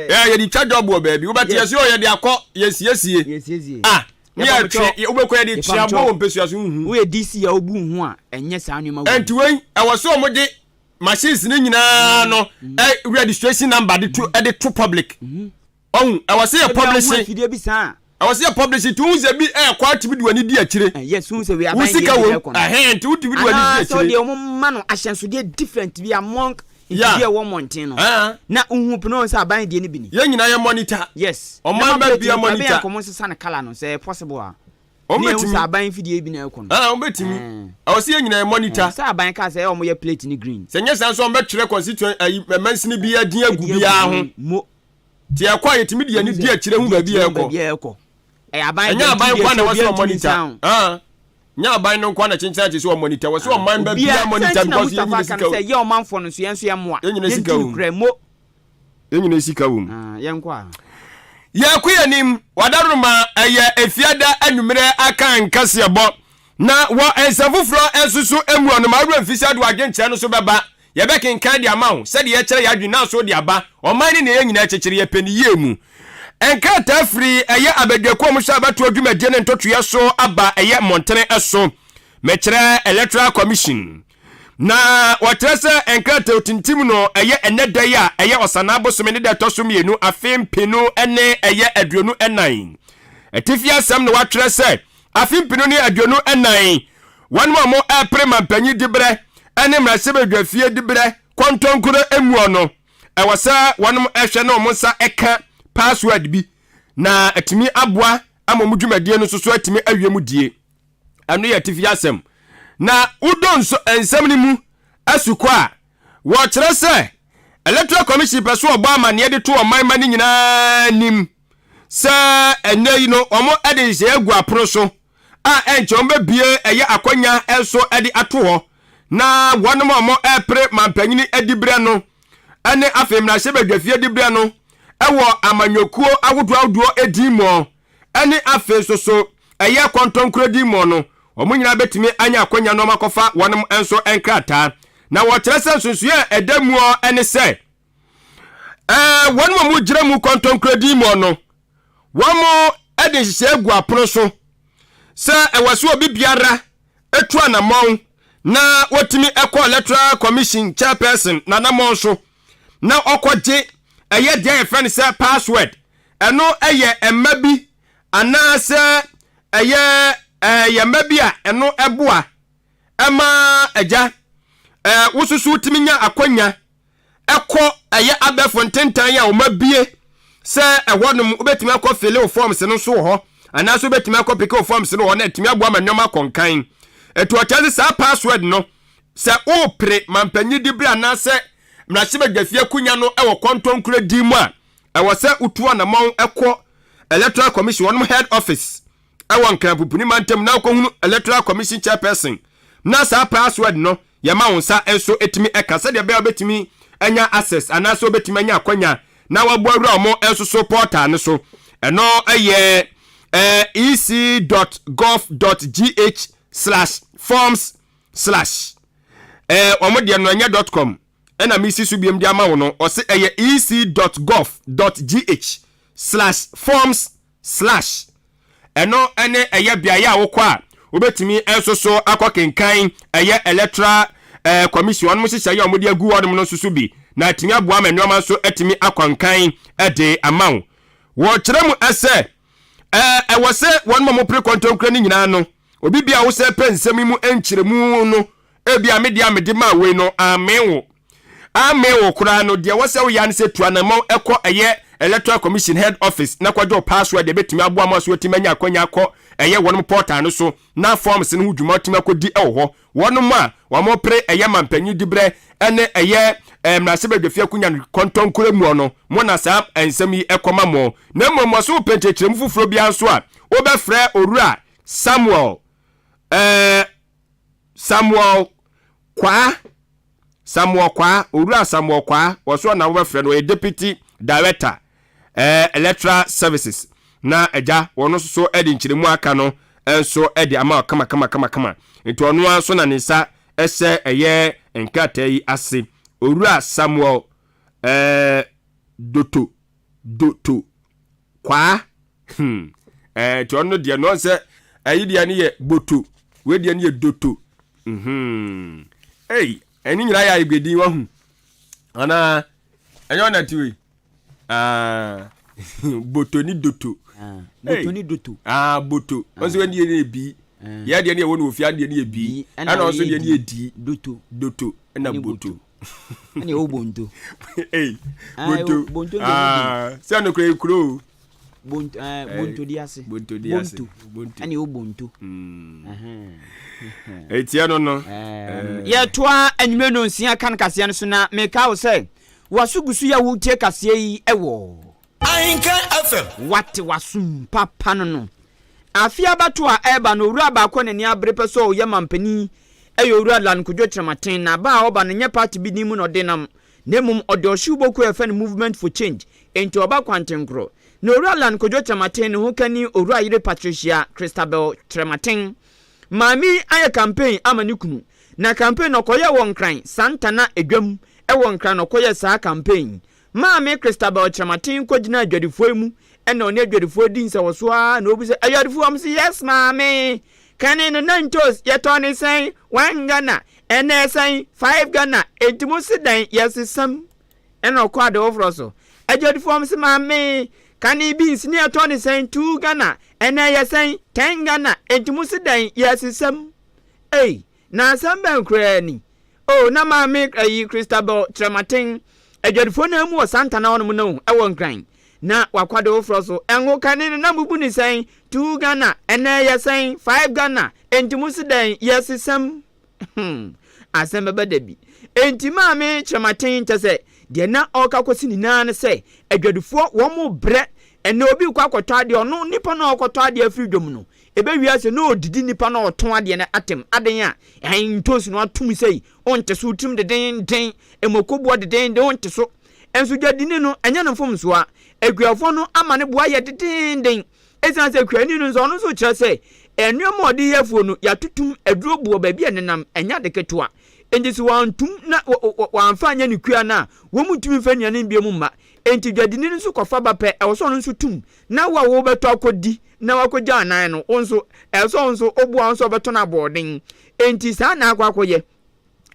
S1: Ɛɛ
S2: yɛde twa job wɔ baabi, wobɛte yɛse o yɛde akɔ yɛsiesie.
S1: Yɛsiesie.
S2: Ah, ne yɛtwe wobɛkɔ yɛde tua bɔ wɔ mpɛsua so nhu.
S1: Woyɛ DC a wobu ho a ɛnyɛ saa nneɛma wei.
S2: Ɛnti wei ɛwɔ sɛ ɔmo de machines ne nyinaa no registration number de to ɛde to public. Ɔhu ɛwɔ sɛ yɛ publish.
S1: Ebi a afidie bi saa.
S2: Ɛwɔ sɛ yɛ publish nti wohu sɛ bi ɛɛkɔ atumi de w'ani di akyire.
S1: Yes, wohu sɛ wei
S2: wo
S1: aban
S2: sika
S1: deɛ bi
S2: wɔ
S1: na ɛkɔ no.
S2: Ɛhɛn, nti wotumi de w'ani di
S1: Anaa sɛ
S2: akyire.
S1: ɔdeɛ wɔn ma no ahyɛnsodeɛ different bi among mfidie a ɛwɔ mmɔnten no. Na wohu pene wɔn sɛ aban deɛ no bi ni.
S2: Yɛn nyinaa yɛ monitor.
S1: Yes.
S2: Ɔman
S1: Na
S2: ba bia
S1: plate no
S2: monitor.
S1: ɛbɛyɛ nkɔmɔ nsesa ne colour no sɛ ɛyɛ possible a.
S2: Wɔn
S1: Ne yɛn
S2: bɛtumi.
S1: sɛ aban mfidie bi na ɛkɔ no.
S2: Ah, wɔn bɛtumi. Ɛwɔ sɛ yɛn nyinaa yɛ monitor.
S1: Sɛ aban kaa sɛ ɛyɛ wɔn yɛ plate ne green.
S2: Sɛ nyɛ saa nso wɔn bɛtwerɛ constituent ayi mansini bi adin agu biara ho.
S1: Mo.
S2: Nti ɛkɔ a yɛtumi de yɛn ani di akyire hu baabi a ɛkɔ.
S1: Baabi a ɛkɔ. Ɛyɛ aban
S2: Ɛnyɛ aban nko na ɛwɔ sɛ wɔn monitor. Ah, nyɛ aban no nko na kyenkyen akyi sɛ wɔn monitor. Wɔ sɛ ɔman ba biara monitor because yɛn nyina sika
S1: sɛ
S2: wɔ.
S1: Yɛ ɔmanfoɔ no nso, yɛn nso yɛ mmoa.
S2: Yɛn nyina sika
S1: Yɛn
S2: wɔ mu.
S1: kura mo.
S2: Yɛn nyina sika wɔ mu.
S1: Ah, yɛn kɔ a.
S2: Yɛkɔ yɛn anim wadaroma ɛyɛ efiada anwummerɛ aka nkaseɛbɔ na wɔ nsɛm foforɔ nso so mu ɔno ma awura mfisi ado adwenkyerɛ no so bɛba, yɛbɛkenkan de ama wo sɛdeɛ yɛkyerɛ yɛ adwene na so de aba ɔman ne nea yɛn nyinaa kyekyere yɛpɛ ne yie mu. Nkrataa firi ɛyɛ abadwakuo a wɔhwɛ abatoɔ dwumadie ne ntotoeɛ so aba ɛyɛ mmɔntene so, mekyerɛ Electoral Commission, na wɔkyerɛ sɛ nkrataa otintim no ɛyɛ ɛnɛ da yi a ɛyɛ Ɔsanaa bosome ne da ɛtɔ so 2 afe 2024. Atifi asɛm na wɔatwerɛ sɛ afe 2024 wɔn a wɔn ɛrepere mampanyin diberɛ ne mmarahyɛbadwafie diberɛ kɔntɔnkoro emuɔ no, ɛwɔ sɛ wɔn ɛhwɛ na wɔn nsa ɛka password bi na atumi aboa ama wɔn dwumadie no nso so atumi awie mu die. Ɛno yɛ atifi asɛm. Na wodɔ nso nsɛm no mu asukɔ a, wɔkyerɛ sɛ Electoral Commission pɛ so ɔbɔ amanneɛ de to ɔman ma no nyinaa nim sɛ ɛnnɛ yi no wɔn de nhyehyɛeɛ agu apono so a ɛnkyɛ wɔn bɛbie ɛyɛ akwanya nso de ato hɔ na wɔn a wɔn repere mampanyini adiberɛ no ne afei mmarahyɛbadwafie adiberɛ no wɔ amanyɔkuo ahodoɔ ahodoɔ edin mu ne afei nso so ɛyɛ kɔntɔnkorɔ din mu no, wɔn nyinaa bɛtumi anya akwanya na wɔakɔfa wɔn nso nkrataa. Na wɔkyerɛ sɛ nsonsonoeɛ a ɛda mu ne sɛ ɛɛ wɔn a wɔgyina mu kɔntɔnkorɔ din mu no, wɔn de nhyehyɛe agu apono so sɛ ɛwɔ sɛ obi biara tu anammɔn na wɔtumi kɔ Electoral Commission chairperson n'anammɔn so na ɔkɔgye ɛyɛ deɛ yɛfrɛ no sɛ password. Ɛno yɛ mma bi anaasɛ ɛyɛ ɛyɛ mma bi a ɛno ɛboa ɛma agya wososo tumi nya akwanya ɛkɔ ɛyɛ abɛɛfo ntentan a wɔn abie sɛ ɛhɔ nom wobɛtumi akɔ fill wo forms no nso wɔ hɔ anaasɛ wobɛtumi akɔ pick wo forms no wɔ hɔ na atumi aboa ma nneɛma akɔ nkan. Ɛti ɔkyerɛ sɛ saa password no, sɛ wopere mampanyin dibere anaasɛ mmarahyɛbadwafie akonnwa no wɔ kɔntɔnkora din mu a, ɛwɔ sɛ wotu anammɔn kɔ Electoral Commission wɔnom head office ɛwɔ Nkranpopuni mantam na wokɔhunu Electoral Commission chairperson na saa password no yɛma wo nsa nso ɛtumi ɛka sɛdeɛ ɛbɛyɛ wobɛtumi anya access anaasɛ wobɛtumi anya akwanya na waboa wura ɔmo nso so portal no so. Ɛno ɛyɛ ec.gov.gh/forms/. Ɔmo deɛ no ɛnyɛ .com ɛna mesi so biom de ama wo no. Ɔse ɛyɛ ec.gov.gh/forms/. Ɛno ɛne ɛyɛ beaeɛ a wokɔ a wobɛtumi nso so akɔ kenkan ɛyɛ Electoral Commission ɔnom hyehyɛ yɛ a wɔde agu hɔnom no nso so bi na atumi aboa ma nneɛma nso atumi akɔnkan de ama wo. Wɔkyerɛ mu ɛsɛ ɛwɔ sɛ wɔn ma mopere kɔntɔnkura no nyinaa no, obi bia wo sɛ pɛ nsɛm yi mu nkyerɛmu no, ebi a mede a mede maa wei no amee wo, amee wo koraa no, deɛ wɔ sɛ woyɛ ne sɛ tu anammɔn ɛkɔ ɛyɛ Electoral Commission head office na kɔgye wo password. Ɛbɛtumi aboa ma so atumi anya akwanya akɔ ɛyɛ wɔnom portal no so na forms no ho dwuma atumi akɔdi ɛwɔ hɔ. Wɔnom a wɔn pere ɛyɛ mampanyin dibrɛ ɛne ɛyɛ mmarahyɛbadwafie akonnwa no kɔntɔnkora mu no mo na saa nsɛm yi ɛkɔma mo. Na mmom wɔso wopɛ nkyerɛkyerɛmu foforɔ biara nso a, wobɛfrɛ Owura Samuel Kwaa, Samuel Kwaa, Owura Samuel Kwaa. Wɔso na wobɛfrɛ no, ɔyɛ deputy director electoral services, na agya wɔn nso so de nkyerɛmu aka no nso de ama kama kama kama kama. Nti ɔno ara nso na ne nsa ɛhyɛ ɛyɛ nkrataa yi ase, Owura Samuel Doto Kwaa. Nti ɔno deɛ no sɛ ɛyi deɛ no yɛ Boto, wei deɛ no yɛ Doto. Ei, ɛne nyinaa yɛ ayɛgbedin wahu anaa ɛnyɛ ɔna ti wei? Ah, Boto ni Doto.
S1: Ah, Boto ni Doto.
S2: Ah, Boto ɔnso wei deɛ no yɛ bi, yɛ deɛ no yɛ wɔ no ofia deɛ no yɛ bi, ɛna ɔnso deɛ no yɛ di.
S1: Doto.
S2: Doto ɛna Boto.
S1: Ɛna ɛwɔ Bonto.
S2: Ei, Bonto.
S1: Bonto.
S2: Ah, sɛ no kura ekuro o.
S1: Bonto, Bonto di ase.
S2: Bonto di ase.
S1: Bonto ɛna ɛwɔ Bonto.
S2: Etia no.
S1: Yɛtoa anwummerɛ no nsia kan kaseɛ no so, na meka wo sɛ waso gu so yɛ wotie kaseɛ yi ɛwɔ
S5: Ahenka FM.
S1: Wate wasom papa no. Afe abato a ɛreba no, owura baako a n'ani abere pɛ sɛ ɔyɛ mampanin ɛyɛ Owura Lan Kodwo Kyerematen. Na aba a ɔba no nyɛ party bi din mu na ɔde nam, na mmom ɔde ɔhyew bokuo a yɛfrɛ no Movement for Change, enti ɔba kwantenkorɔ. Na Owura Lan Kodwo Kyerematen ne ho kani Owura yere Patricia Christabel Kyerematen maame yi ayɛ campaign ama ne kunu. Na campaign no ɔkɔyɛɛ wɔ Nkran Santana Edwam wɔ Nkran na ɔkɔyɛɛ saa campaign. Maame Christabel Kyerematen kɔgyinaa adwadifoɔ yi mu ɛna ɔne adwadifoɔ di nsɛwɔsoɔ ara na ɔbu sɛ, "Adwadifoɔ?" Wɔn sɛ, "Yes maame, kane no na ntos yɛtɔ ne sɛn? 1 Ghana, ɛnɛ sɛn? 5 Ghana, enti mo se dɛn?" "Yɛsesam." Ɛna ɔkɔ ade foforɔ so. Adwadifoɔ wɔn sɛ, "Maame, kane beans ne yɛtɔ ne sɛn? 2 Ghana, ɛnɛ yɛ sɛn? 10 Ghana, enti mo se dɛn?" "Yɛsesam." Ei, na asɛm bɛn koraa ni o! Na maame ayi Christabel Kyerematen adwadifoɔ no mu wɔ Santana hɔnom no ɛwɔ Nkran na wakwade foforɔ so. Ɛngo kane no na mubu ne sɛn? 2 Ghana, ɛnɛ yɛ sɛn? 5 Ghana, enti mo se dɛn? "Yɛsesam." Asɛm bɛba da bi. Enti maame Kyerematen kyɛ sɛ deɛ na ɔreka kɔsi nyinaa ne sɛ adwadifoɔ wɔn mo brɛ. Ɛnɛ obi kɔ akɔtɔ adeɛ, ɔno nipa no a ɔkɔtɔ adeɛ afiri dwom no ɛbɛwia sɛ na ɔdidi nipa no a ɔtɔn adeɛ no atem aden a ɛn ntosi no atom sɛ ɔnte so tirim dedenden, mmɔkoboɔ dedenden ɔnte so. Ɛnso dwadini no ɛnyɛ no mfomsoa, akuafoɔ no ama ne boa yɛ dedenden. Ɛsiane sɛ kuani no nso ɔno nso kyerɛ sɛ nneɛma a ɔde yɛ afuo no yɛatotom aduro boɔ baabi a nenam ɛnyɛ ade ketewa, enti sɛ wɔantum na wɔamfa anyɛ ne kua no a, wɔn mu ntumi mfa nnuane bio mu mma. Enti dwadini no nso kɔfa ba pɛ, ɛwɔ sɛ ɔno nso tum, na wo a wobɛtɔ akɔdi na wakɔgya anan no, wo nso ɛwɔ sɛ wo nso woboa wo nso ɔbɛtɔ no aboɔden. Enti saa na akɔ akɔyɛ.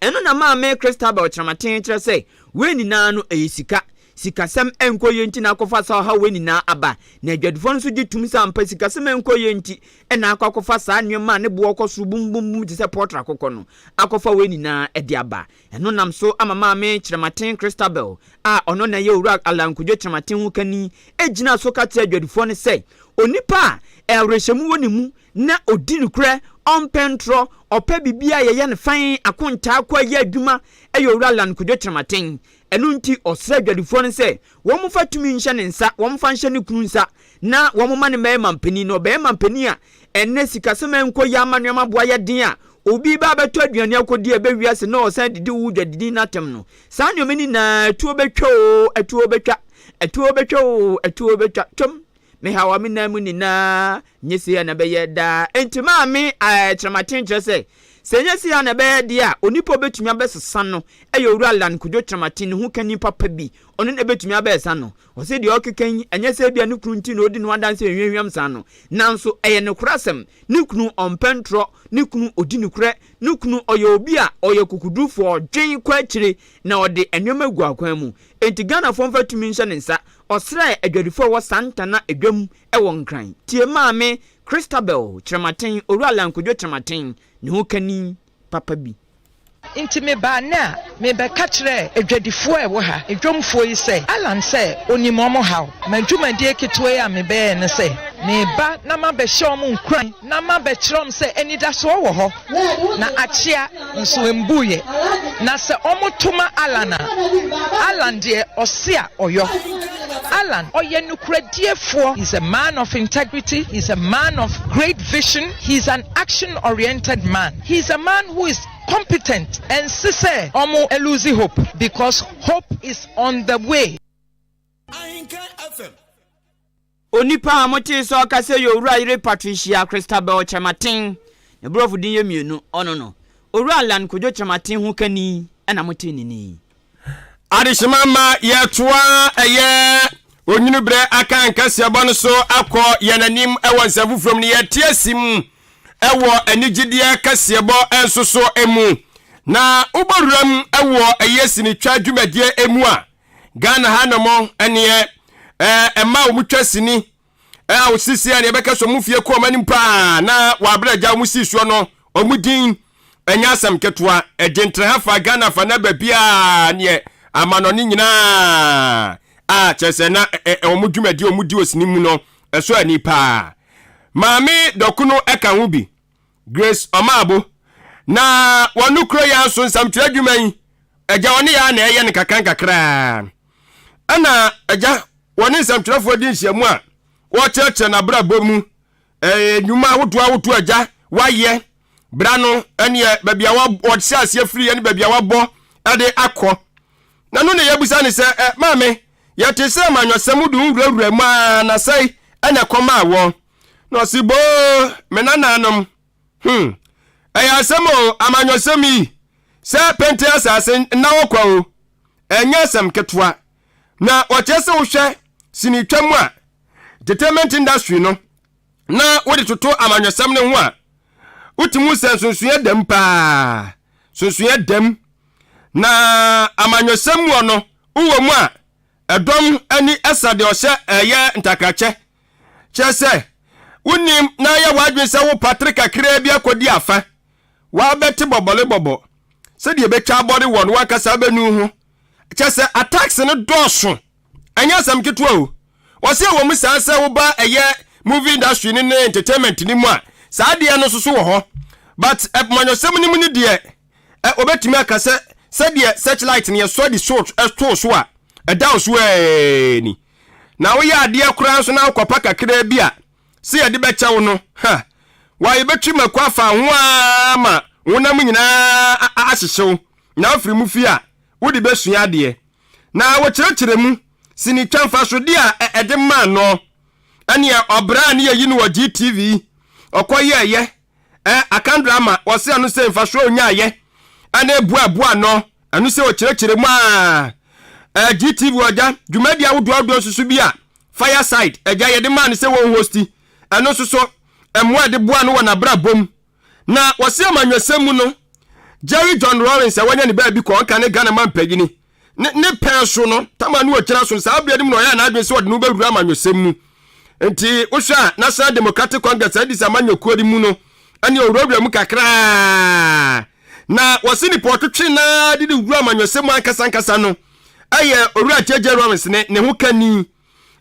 S1: Ɛno na maame Christabel Kyerematen kyerɛ sɛ wei nyinaa no ɛyɛ sika. Sikasɛm nkɔ yie nti na akɔfa saa ɔhaw wei nyinaa aba. Na adwadifoɔ no nso gye tom sɛ ampa sikasɛm nkɔ yie nti na akɔ akɔfa saa nneɛma a ne boɔ kɔ soro bum-bum-bum te sɛ pɔltra akokɔ no akɔfa wei nyinaa de aba. Ɛno nam so ama Maame Kyerematen Christabel a ɔno na ɛyɛ Owura Allan Kwadwo Kyerematen ho kani gyinaa so ka kyerɛɛ adwadifoɔ no sɛ onipa a awerɛhyɛmu wɔ ne mu na ɔdi nokorɛ, ɔmpɛ ntorɔ, ɔpɛ biribiara a yɛyɛ no fann, akontaa kɔ yɛ adwuma yɛ Owura Allan Kwadwo Kyerematen. Ɛno nti ɔsrɛ adwadifoɔ no sɛ wɔmfa tumi nhyɛ ne nsa, wɔmfa nhyɛ ne kunu nsa na wɔmma no mmɛyɛ mampanin. Na ɔbɛyɛ mampanin a, ɛnnɛ sikasɛm ɛnkɔ yie ama nneɛma boa yɛ den a, obi ba abɛtɔ aduane akɔdi a ɛbɛ wiase na ɔsan didi wo dwadini no atɛm no. Saa nneɛma no nyinaa atuo bɛtwa oo, atuo bɛtwa, atuo bɛtwa oo, atuo bɛtwa. Twam, me haw a me nan mu nyinaa, nyɛ sei a na ɛbɛyɛ daa. Enti maame ɛɛ Kyerematen kyerɛ sɛ, sɛ ɛnyɛ sei a na ɛbɛyɛ deɛ a, onipa a ɔbɛtumi abɛsesa no yɛ Owura Lan Kojo Kyerematen, ne ho kani papa bi, ɔno na ɛbɛtumi abɛsesa no. Ɔse deɛ ɔkeka yi, ɛnyɛ sɛ ebia ne kunu nti na ɔdi ne ho adanse hwamhwam saa no, nanso ɛyɛ nokorɛ asɛm. Ne kunu ɔmpɛ ntorɔ, ne kunu ɔdi nokorɛ, ne kunu ɔyɛ obi a ɔyɛ kokodurufoɔ, ɔdwen kɔ akyire na ɔde nneɛma gu akwan mu. Enti Ghanafoɔ mfa tumi nhyɛ ne nsa. Ɔsrɛɛ adwadifoɔ a ɛwɔ Santana dwam wɔ Nkran. Tie Maame Christabel Kyerematen, Owura Allan Kojo Kyerematen, ne ho kani papa bi.
S6: Nti mebaa nnɛ a, merebɛka kyerɛɛ adwadifoɔ a ɛwɔ ha, dwamfoɔ yi sɛ, Allan sɛ ɔnim wɔn haw. M'adwumadie ketewa yi a mebɛyɛɛ ne sɛ, mereba na mabɛhyɛ wɔn nkuran na mabɛkyerɛ wɔn sɛ anidasoɔ wɔ hɔ, na akyea nso ɛmbuiɛ. Na sɛ wɔto ma Allan a, Allan deɛ ɔse a ɔyɔ. Allan, ɔyɛ nokorɛdiefoɔ, he is a man of integrity, he is a man of great vision, he is an action oriented man. He is a man who is competent ɛnse sɛ ɔmo lose hope because hope is on the way.
S5: Ahenkan FM.
S1: Onipa a motee sɛ ɔkasa yi yɛ Owura Yere Patricia Christabel Kyerematen. Ne borɔfo din yɛ mmienu, ɔno no, Owura Allan Kojo Kyerematen ho kani na motee ne nne yi.
S2: Adehyema ma yɛtoa ɛyɛ onwunu berɛ aka nkaseɛbɔ no so akɔ yɛn anim wɔ nsɛm foforɔ mu no yɛte asi mu wɔ anigyedeɛ kaseɛbɔ nso so mu na wobɔ wuram wɔ ɛyɛ sinitwa dwumadie mu a Ghana ha nom ɛneɛ ɛma wɔn twa sini a wɔsisi a neɛ ɛbɛka so wɔn fie kɔ wɔn anim paa na wɔabrɛ agya wɔn si soɔ no wɔn din ɛnyɛ asɛm ketewa ɛgye ntraha fa Ghana fa na baabiara neɛ amanɔne nyinaa a kyerɛ sɛ na wɔn dwumadi wɔn di wɔ sini mu no ɛso ani paa maame dɔkono ɛka ho bi Grace Ɔmaabo na wɔn kuro yɛ nso nsɛmtwerɛ adwuma yi agya wɔne yɛ na ɛyɛ no kakra nkakraa ɛna agya wɔne nsɛmtwerɛfoɔ di nhyiamu a wɔkyerɛkyerɛ n'abrabɔ mu nnwuma ahodoɔ ahodoɔ agya wayɛ bra no ɛneɛ baabi a wɔhyɛ aseɛ firi ɛne baabi a wabɔ ɛde akɔ na no na yɛbusa ne sɛ ɛ maame yɛte sɛ amanyɔsɛm de nwurawura mu a na sɛe ɛna ɛkɔm a wɔ na ɔse boo me nananom hmm ɛyɛ asɛm o amanyɔsɛm yi sɛ pente asase nna wɔ kwa o ɛnyɛ asɛm ketewa Na wɔkyerɛ sɛ wohwɛ sinitwa mu a, entertainment industry no, na wode toto amanyɔsɛm no ho a, wotumi hu sɛ nsonsonoeɛ da mu paa. Nsonsonoeɛ da mu. Na amanyɔsɛm mu no, wowɔ mu a, ɛdɔm ani sa deɛ ɔhyɛ ɛyɛ ntakrakyɛ. Kyerɛ sɛ, wonim na ayɛ w'adwene sɛ wopatere kakraa bi akɔdi afa. Woabɛte bɔbɔlebɔbɔ sɛdeɛ ɛbɛtwa abɔre wɔ no w'ankasa bɛnu ho. Kyerɛ sɛ attacks no dɔɔso. Ɛnyɛ asɛm ketewa o. Wɔse ɛwɔ mu saa sɛ woba ɛyɛ movie industry no ne entertainment no mu a, saa adeɛ no nso so wɔ hɔ. But amanyɔsɛm no mu no deɛ, wɔbɛtumi aka sɛ sɛdeɛ searchlight no yɛsɔ de so too so a, ɛda wo so ɛɛ ni. Na woyɛ adeɛ koraa nso na wokɔpa kakraa bi a, sɛ yɛde bɛkyɛ wo no, ha, wa yɛbɛtwi mako afa ho ara ma honam nyinaa ahyehye wo. Na wofiri mu fie a, wode bɛsua adeɛ. Na wokyerɛkyerɛ mu sinitwa mfasodeɛ a ɛde maa no, ɛneɛ ɔbrɛ a ne yɛyi no wɔ GTV, ɔkɔ yɛɛyɛ, ɛ Akan drama, wɔse ɛno sɛ mfasoɔ ɔnyaayɛ, ɛne ɛboaboa no, ɛno sɛ ɔkyerɛkyerɛ mu a, ɛ GTV ɔgya, dwumadi ahodoɔ ahodoɔ nso so bi a, Fireside, ɛgya yɛde maa no sɛ wɔn hosti, ɛno nso so, mmoa a ɛde boa no wɔ n'abrabɔ mu. Na wɔse amanyɔsɛm mu no, Jerry John Rawlings a wanya ne baabi kɔ ɔnka ne Ghana mampanyini. Ne ne pɛn so no, Tamar ne ɔgyina so no, saa berɛ no mu na ɔyɛɛ n'adwene sɛ ɔde ne ho bɛwura amanyɔsɛm mu. Nti wohwɛ a, National Democratic Congress, NDC amanyɔkuo no mu no, ɛne ɔwurawura mu kakraa. Na wɔse nipa ɔtwetwe no ara de ne wura amanyɔsɛm mu ankasa ankasa no ɛyɛ Owura JJ Rawlings ne ne ho kani,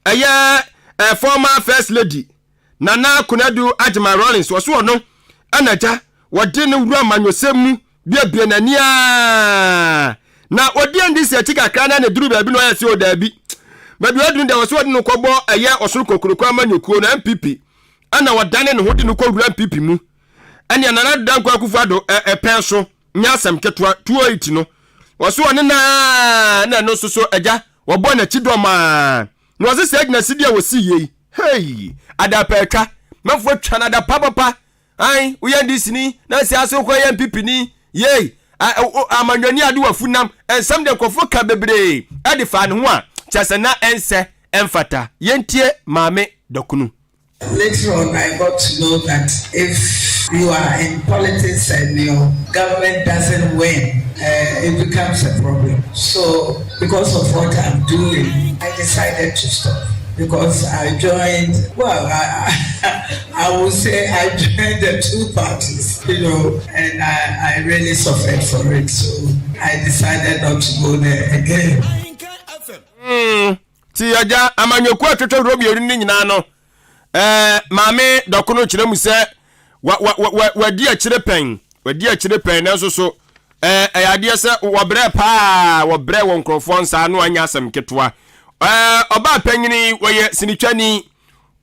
S2: ɛyɛ eh, former First Lady Nana Konadu Agyeman Rawlings. Wɔse ɔno ɛna agya wɔde no wura amanyɔsɛm mu buebue n'ani ara na ɔdi NDC akyi kakra na ne duru baabi na ɔyɛ sɛ o daabi baabi ɔduru deɛ wɔsɛ wɔde no kɔbɔ ɛyɛ ɔsoro kokuroko amanyɔkuo no NPP ɛna wɔdane ne ho de no kɔwura NPP mu ɛnea Nana Addo Dankwa Akufo-Addo ɛpɛn so nyɛ asɛm ketewa 208 no wɔso ɔne naa na ɛno nso so agya wɔbɔ n'akyi dɔm a na wɔse sɛ agyina sidi a wɔsi yei hei adapa atwa mɛfoɔ atwa no adapa papa Ae, woyɛ NDC ni na nsi ase wokɔ yɛ NPP ni. Yei, amanyɔni ade wafu nam. Nsɛm deɛ nkurɔfoɔ ka bebree de faa ne ho a, kyerɛ sɛ na ɛnsɛ, ɛmfata. Yɛntie Maame Dokunu.
S7: Later on I got to know that if you are in politics and your government doesn't win, uh, it becomes a problem. So because of what I'm doing, I decided to stop because I joined, well, I, I, I would say I joined the two parties, you know, and I, I really suffered for it. So I decided not to go there again.
S2: Ti agya amanyɔkuo atwetwe horow mmienu no nyinaa no ɛɛ maame dɔko no kyerɛ mu sɛ wa wa wa wadi akyire pɛn wadi akyire pɛn nanso so ɛɛ ɛyɛ adeɛ sɛ wɔbrɛ paa wɔbrɛ wɔ nkurɔfoɔ nsa ano anya asɛm ketewa ɛɛ ɔbaa panyini wɔyɛ sinitwani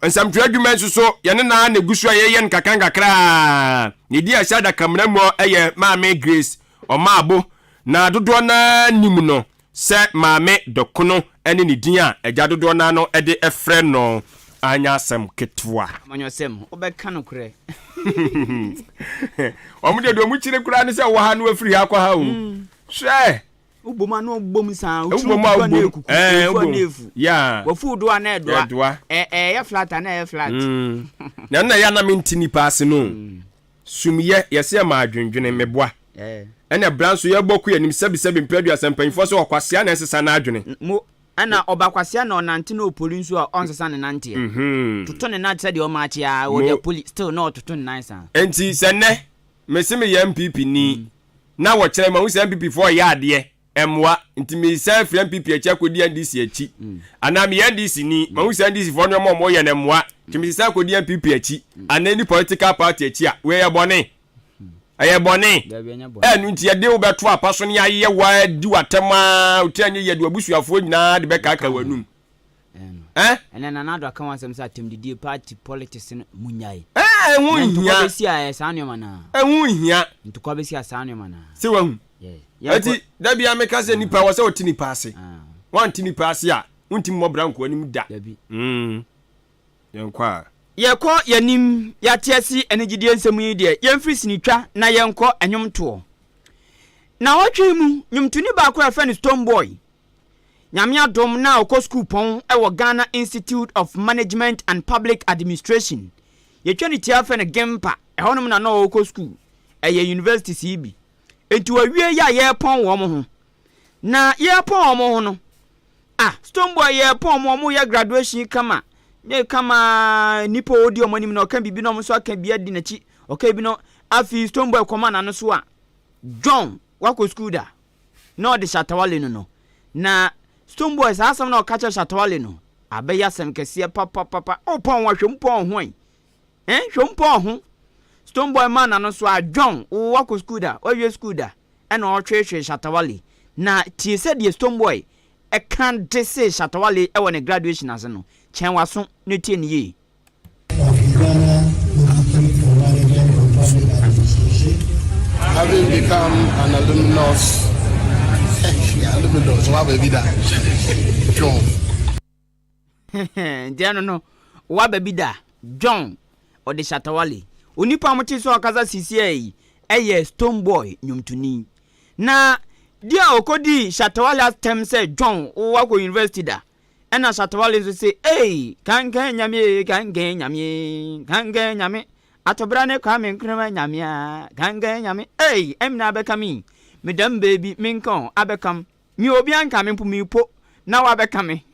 S2: nsɛmtwerɛ adwuma nso so yɛne naa na egu so a yɛyɛ no kakra nkakra ne di ahyɛ adakamena mu ɛyɛ maame Grace Ɔmaabo na dodoɔ naa nim no Sɛ Maame Dokono ne ne din a agya dodoɔ no ara no de frɛ no anyɛ asɛm ketewa.
S1: Amanyɔsɛm, wobɛka nokorɛ.
S2: Wɔn deɛ deɛ wɔn kyerɛ koraa ne sɛ wɔ ha no afiri ha akɔ ha o. Hwɛ.
S1: Wobom a na wɔbom saa, wotiri kuku a na ekuku, efu a na efu.
S2: Yeah.
S1: Wafuw do a na ɛdoa.
S2: Ɛdoa.
S1: Ɛyɛ flat a na ɛyɛ flat.
S2: Na ɛno na ɛyɛ a na mente nipa ase no. Sumyɛ, yɛse ɛma adwendwene, meboa. Ɛna bra nso yɛbɔ kɔ yɛnim sɛbi sɛbi mpɛ aduasa mpanyinfoɔ sɛ ɔkwasea na ɛnsesa n'adwene.
S1: Mo, ɛna ɔba kwasea na ɔnante na ɔpoli nso a ɔnsesa ne nanteɛ. Toto ne nan sɛdeɛ ɔmaakye ara, ɔde apoli, still na ɔtoto ne nan saa.
S2: Enti sɛ nnɛ mese meyɛ NPP ni na wɔkyerɛ mahu sɛ NPP foɔ reyɛ adeɛ Ɛmmoa. Nti meresan afiri NPP akyi akɔdi NDC akyi. Anaa meyɛ NDC ni, mahu sɛ NDC foɔ nneɛma a wɔyɛ no ɛmmoa, nti mesesan akɔdi NPP akyi. Anaa any political party akyi a, wei ɛyɛ bɔne? Ɛyɛ bɔne? Ɛno nti yɛde wo bɛto apa so na yɛayɛ wo adi w'atɛm ara, wo ti anyɛ yie, yɛde w'abusuafoɔ nyinaa de bɛkaaka w'anum.
S1: Eh? Ɛnɛ Nana Addo aka ho asɛm sɛ atɛmdidie party politics no munyae.
S2: Eh, ɛho
S1: Na
S2: nhia.
S1: ntokwa bɛsi a ɛyɛ saa nneɛma no a.
S2: Ɛho nhia.
S1: Ntokwa bɛsi a saa nneɛma no a.
S2: Sɛ wahu.
S1: Yeah.
S2: Eti
S1: Yɛnkɔ.
S2: da bia meka sɛ nipa wɔ sɛ ɔte nipa ase.
S1: Ah.
S2: Wante nipa ase a, wontumi mmɔ bra nkɔ anim da.
S1: Dabi.
S2: Mm. Yɛnkɔ a.
S1: Yɛkɔ yɛnim, yɛate ase anigyedie nsɛm yi deɛ, yɛmfiri sinitwa na yɛnkɔ nnwomtoɔ. Nnawɔtwe yi mu, nnwomtoni baako a yɛfrɛ no Stonebwoy Nyame adom na ɔkɔ sukuupɔn wɔ Ghana Institute of Management and Public Administration. Yɛtwa ne tiaa frɛ no GIMPA. Ɛhɔnom na na ɔrekɔ sukuu. Ɛyɛ universities yi bi. Enti wɔawie yi a yɛrepɔn wɔn ho. Na yɛrepɔn wɔn ho no, ah, Stonebwoy yɛrepɔn wɔn, wɔreyɛ graduation kama. Ne kama nnipa a ɔdi wɔn anim na ɔka biribi na wɔn nso aka bi adi n'akyi. Ɔka bi no, afei Stonebwoy kɔma n'ano so a, John, wakɔ sukuu da? na ɔde Shatta Wale no no. Na Stonebwoy saa asɛm no a ɔka kyerɛ Shatta Wale no, abɛyɛ asɛm kɛseɛ papapapa. O pɔn ho a, hwɛ mu pɔn ho ɛ. Eh, hwɛ mu pɔn ho. Stonebwoy maa n'ano so a, John, wo wakɔ sukuu da, wawie sukuu da, ɛna ɔtweetwee Shatta Wale. Na tie sɛdeɛ Stonebwoy ɛka de see Shatta Wale wɔ ne graduation ase no, kyɛn w'aso na tie no yie.
S8: Of Ghana Institute for Management and Public Administration.
S9: Having become an alumnus, alumnus, waba bi da, John.
S1: Nti ɛno no, waba bi da, John, ɔde Shatta Wale. Onipa a mote sɛ ɔkasa sisiɛ yi yɛ Stonebwoy nnwomtoni. Na di a ɔkɔdii Shatta Wale atɛm sɛ John, woakɔ university da? Ɛna Shatta Wale nso se, Ei! Kankan Nyame ee, kankan Nyame ee, kankan Nyame, Atobra ne Kwame Nkrumah Nyame aa, kankan Nyame, ei! Ɛmina abɛka me yi, meda mu baabi, menka o, abɛka m. Me obi anka me mpo mepo na wabɛka me.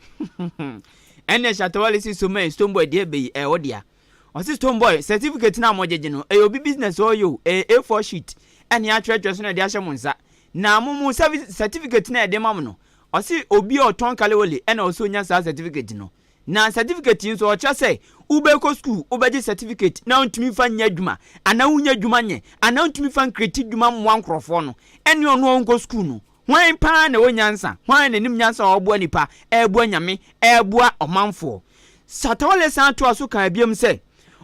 S1: Ɛnna Shatta Wale si so mae Stonebwoy deɛ bɛyi ɛyɛ wo dea. Ɔse Stonebwoy certificate no a mogyegye no ɛyɛ obi business a ɔyɛ o, ɛyɛ A4 sheet ɛna yɛatwerɛtwerɛ so na yɛde ahyɛ mo nsa. Na mo mo certificate no a yɛde ma mo no, ɔse obi a ɔtɔn kalewale ɛna ɔsɛ ɔnya saa certificate no. Na certificate yi nso ɔkyerɛ sɛ wobɛkɔ sukuu wobɛgye certificate na wontumi mfa nyɛ adwuma anaa wonnya adwuma nyɛ anaa wontumi mfa nkreti dwuma mmoa nkorɔfoɔ no ɛne ɔno a ɔnkɔ sukuu no. Hwan paa na ɛwɔ nyansa? Hwan na nim nyansa a ɔboa nnipa, ɛreboa Nyame, ɛreboa ɔmanfoɔ? Shatta Wale san toa so kaa biom sɛ,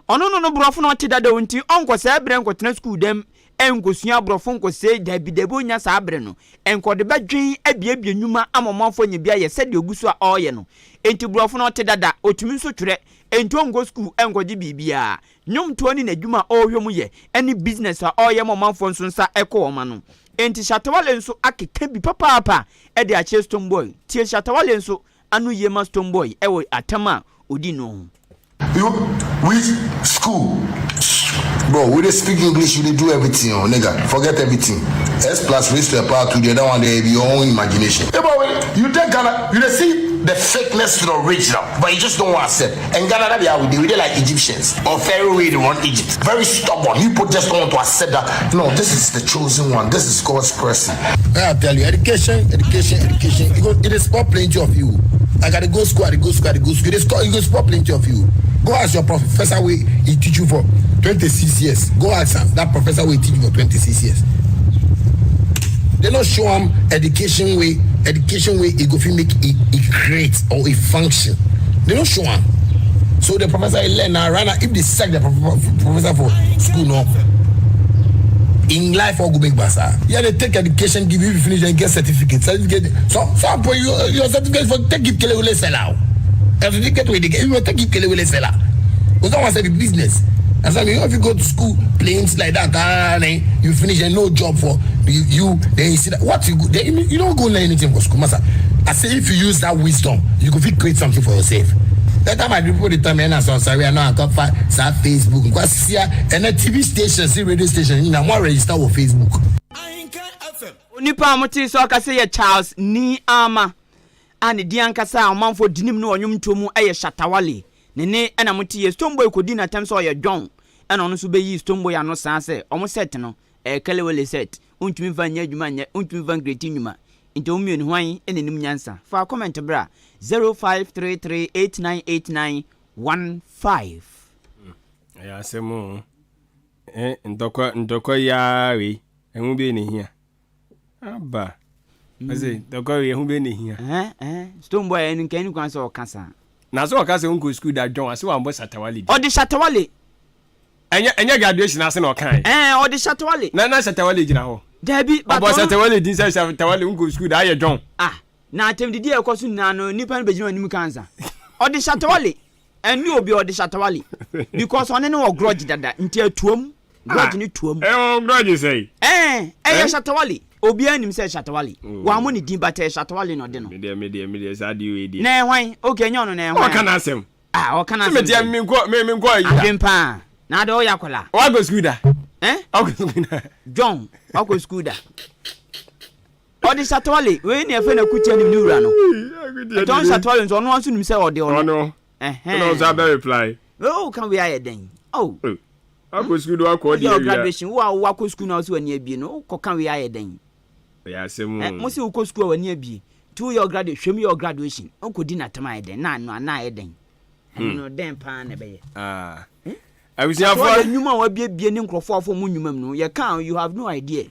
S1: ɔno no no borɔfo na ɔte dadaw nti ɔnkɔ saa berɛ nkɔtena sukuu dɛm nkɔsua aborɔfo nkɔsɛe dabi dabi ɔnnya saa berɛ no nka ɔde bɛdwen abiabie nnwuma ama ɔmanfoɔ anya bi ayɛ sɛdeɛ ɔgu so a ɔreyɛ no enti borɔfo no ɔte dada ɔtumi nso twerɛ enti ɔnkɔ sukuu nkɔgye biribiara nnwomtoɔ ne n'adwuma a ɔrehwɛ mu yɛ ne business a ɔreyɛ ma ɔmanfoɔ nso nsa kɔ wɔn ano enti Shatta Wale nso akeka bi papaapa de akyerɛ Stonebwoy tie Shatta Wale nso ano yie ma Stonebwoy wɔ atɛm a ɔdi no ho.
S9: You which school bro we dey speak english we dey do everything oh nigga forget everything s plus raised to a power 2 there that one there be your own imagination hey bro you dey ghana you dey see the fakeness to the original but you just don't want accept and ghana that be how we dey we dey like egyptians or pharaoh wey dey run egypt very stubborn you people just don't want to accept that no this is the chosen one this is god's person i tell you education education education e go e dey spoil plenty of you like i dey go school i dey go school i dey go school e dey spoil e go spoil plenty of you go ask your professor wey he teach you for 26 years go ask am that professor wey teach you for 26 years they no show am education wey education wey e go fit make e e create or e function they no show am so the professor he learn na right now if they sack the professor for school no in life all go make basa yeah they take education give you if you finish then get certificate certificate so some point you your certificate for take give kelewele sell out certificate wey dey get you take give kelewele sell out because that one say be business and so if you go to school planes like that ah then you finish and no job for you, you then you see that what you go then you, you don't go learn anything for school master i say if you use that wisdom you go fit create something for yourself that time i people dey tell me ɛna sɛ ɔsɔre ɛna akɔfa saa facebook nkwasia ɛna tv station si radio station nyina mo register wɔ facebook.
S1: Onipa a motee sɛ ɔkasa yi yɛ Charles Nii Armah a ne din ankasa a ɔmanfoɔ di nim no wɔ nnwomtoɔ mu yɛ Shatta Wale. Ne nne na mote yɛ. Stonebwoy kɔdii no atɛm sɛ ɔyɛ John ɛna ɔno nso bɛyii Stonebwoy ano saa sɛ wɔn set no ɛyɛ Kelewele set, wontumi mfa nyɛ adwuma nyɛ, wontumi mfa nkreti nnwuma. Nti wɔn mmienu hwan na ɛnim nyansa? Fa comment bra 0533898915.
S2: Ɛyɛ asɛm o. Eh, ntɔkwa ntɔkwa yi ara wei, ɛho bɛyɛ na ehia. Aba. Ɔse ntɔkwa wei ɛho bɛyɛ na ehia.
S1: Eh, eh, Stone boy ɛno nka ɛni kwan sɛ ɔka saa.
S2: Na sɛ ɔka sɛ wonkɔ sukuu da John ase wambɔ Shatta Wale din.
S1: Ɔde Shatta Wale.
S2: Ɛnyɛ ɛnyɛ graduation ase na ɔkae.
S1: Ɛɛ ɔde Shatta Wale.
S2: Na na Shatta Wale gyina hɔ.
S1: Dabi, but
S2: Ɔbɔ Shatta Wale din sɛ Shatta Wale wonkɔ sukuu da ayɛ John.
S1: Ah, na atɛmdidi a ɛkɔ so nyinaa no nipa no bɛgyina anim ka ansa. Ɔde Shatta Wale. Ɛnne obi ɔde Shatta Wale because ɔne no wɔ grudge dada nti atuam grudge ne tuam.
S2: Ɛwɔ grudge sɛn?
S1: Ɛɛ ɛyɛ Shatta Wale obiara nim sɛ Shatta Wale wɔammɔ ne din but ɛyɛ Shatta Wale na ɔde no.
S2: Medeɛ medeɛ medeɛ saa deɛ wei deɛ.
S1: Na ɛyɛ hwan? Okay ɛnyɛ ɔno na ɛyɛ hwan?
S2: Ɔka n'asɛm.
S1: Ah ɔka n'asɛm
S2: sɛ. Medeɛ menkɔ me menkɔ ayi da.
S1: Adwen paa na adɛ ɔyɛ akwadaa.
S2: Wakɔ sukuu da.
S1: Eh?
S2: Wakɔ sukuu da.
S1: John wakɔ sukuu da. Ɔde Shatta Wale, wei ne ɛfɛ na kutia nim ne wura no. Ɛtɔ ɔn Shatta Wale nso ɔno nso nim sɛ ɔde ɔno.
S2: Ɔno. Ɛna ɔnso abɛ reply.
S1: Oh ka wei ayɛ dɛn. Oh.
S2: Akɔ sukuu do akɔ ɔde awia.
S1: Graduation wo a wo akɔ sukuu na ɔsɛ w'ani abie no wokɔ ka wei ayɛ dɛn.
S2: Ɛyɛ asɛm o.
S1: Mo sɛ wokɔ sukuu a w'ani abie. Nti woyɛ graduate hwɛm yɛ graduation. Wokɔ di n'atam ayɛ dɛn na ano ana ayɛ dɛn. Ɛno no dɛn paa na ɛbɛyɛ.
S2: Ah. Abusuafoɔ.
S1: Nnwuma a wabiebie ne nkurɔfoɔ afɔ mu nnwuma mu no yɛ ka you have no idea.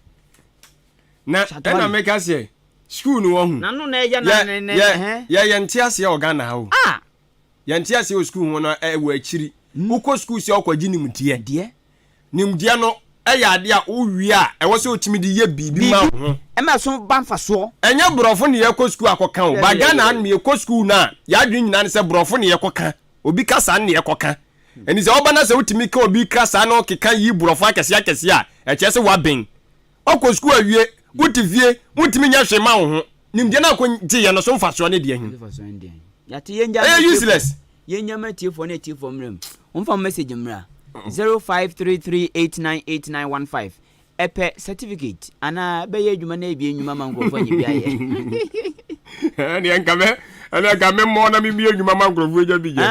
S2: Na ɛna meka sɛ school no wahu.
S1: N'ano na ɛyɛ na ne ne
S2: ɛhɛn. Yɛ yɛn te aseɛ wɔ Ghana ha o.
S1: Ah.
S2: Yɛn te aseɛ wɔ school ho no ɛwɔ akyiri. Wokɔ school sɛ ɔkɔ gye nimdeɛ.
S1: Deɛ.
S2: Nimdeɛ no ɛyɛ adeɛ a wowie a ɛwɔ sɛ otumi de yɛ biribi ma wo ho.
S1: Ɛma ɛso ba nfasoɔ.
S2: Ɛnyɛ borɔfo na yɛkɔ school akɔka o. Ba Ghana ha nom yɛkɔ school no a yɛadwene nyinaa ne sɛ borɔfo na yɛkɔka. Obi kasa no na yɛkɔka. Ɛnti sɛ woba na sɛ wotumi ka obi kasa na ɔkeka yi borɔfo akɛseɛ akɛseɛ a ɛkyerɛ sɛ woaben. Woakɔ sukuu awie, wote fie, wontumi nyɛ hwee ma wo ho. Nimdeɛ no a wokɔgyeeɛ no so mfasoɔ ne deɛ he? Ɛyɛ useless.
S1: Yɛnnya ma atiefoɔ ne atiefoɔ mmra mu. Momfa mo message mmra. 0533898915. Ɛpɛ certificate anaa bɛyɛ adwuma na ebie nnwuma ma nkurɔfoɔ anya bi ayɛ.
S2: Ɛneɛ nka mɛ ɛneɛ nka me mmɔ na mebie nnwuma ma nkurɔfoɔ anya bi yɛ.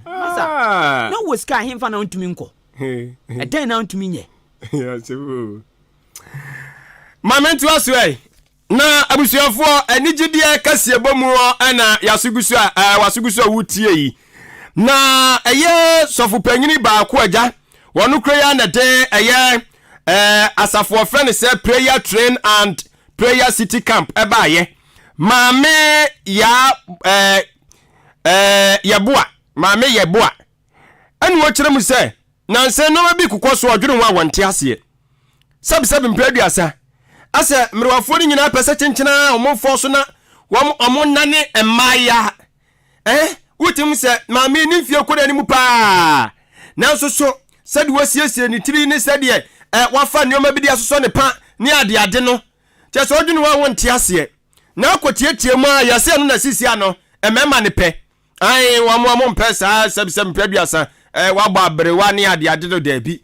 S1: Masa, ah. na wɔ sika ahemfa na wontumi nkɔ. Ɛdɛn na wontumi nyɛ?
S2: Ma mentoa so ɛ. Na abusuafoɔ, anigyedeɛ kaseɛbɔ mu na yɛaso gu so a waso gu so a wotie yi. Na ɛyɛ sɔfopanyini baako agya, wɔn kura yi ara na ɛde ɛyɛ asafo wɔfrɛ no sɛ Prayer Train and Prayer City Camp ɛbaayɛ. Maame yaa ɛɛ ɛɛ yɛboa, maame yɛboa. Ɛna wɔkyerɛ mu sɛ nansa nneɛma bi kokɔ so ɔdwene ho a wɔnte aseɛ. Sɛbsɛb mprɛ aduasa, asɛ mmerewafoɔ no nyinaa pɛ sɛ kyenkyena a wɔn fɔ so na wɔn wɔn nane mmaaya. Eh, wotim sɛ maame ne mfie kɔ n'anim paa. Nanso so sɛdeɛ wɔsiesie ne tiri ne sɛdeɛ eh, wafa nneɛma bi de asosɔ ne pa ne adeade no, kyerɛ sɛ ɔdwene ho a wonte aseɛ. Na akɔtiatia mu a yɛsɛ ɛno na sisi ano mmarima no pɛ. Ae, wɔn a wɔmpɛ saa sɛbsɛb mprɛ aduasa, eh, wɔabɔ aberewa ne adeade no, daabi.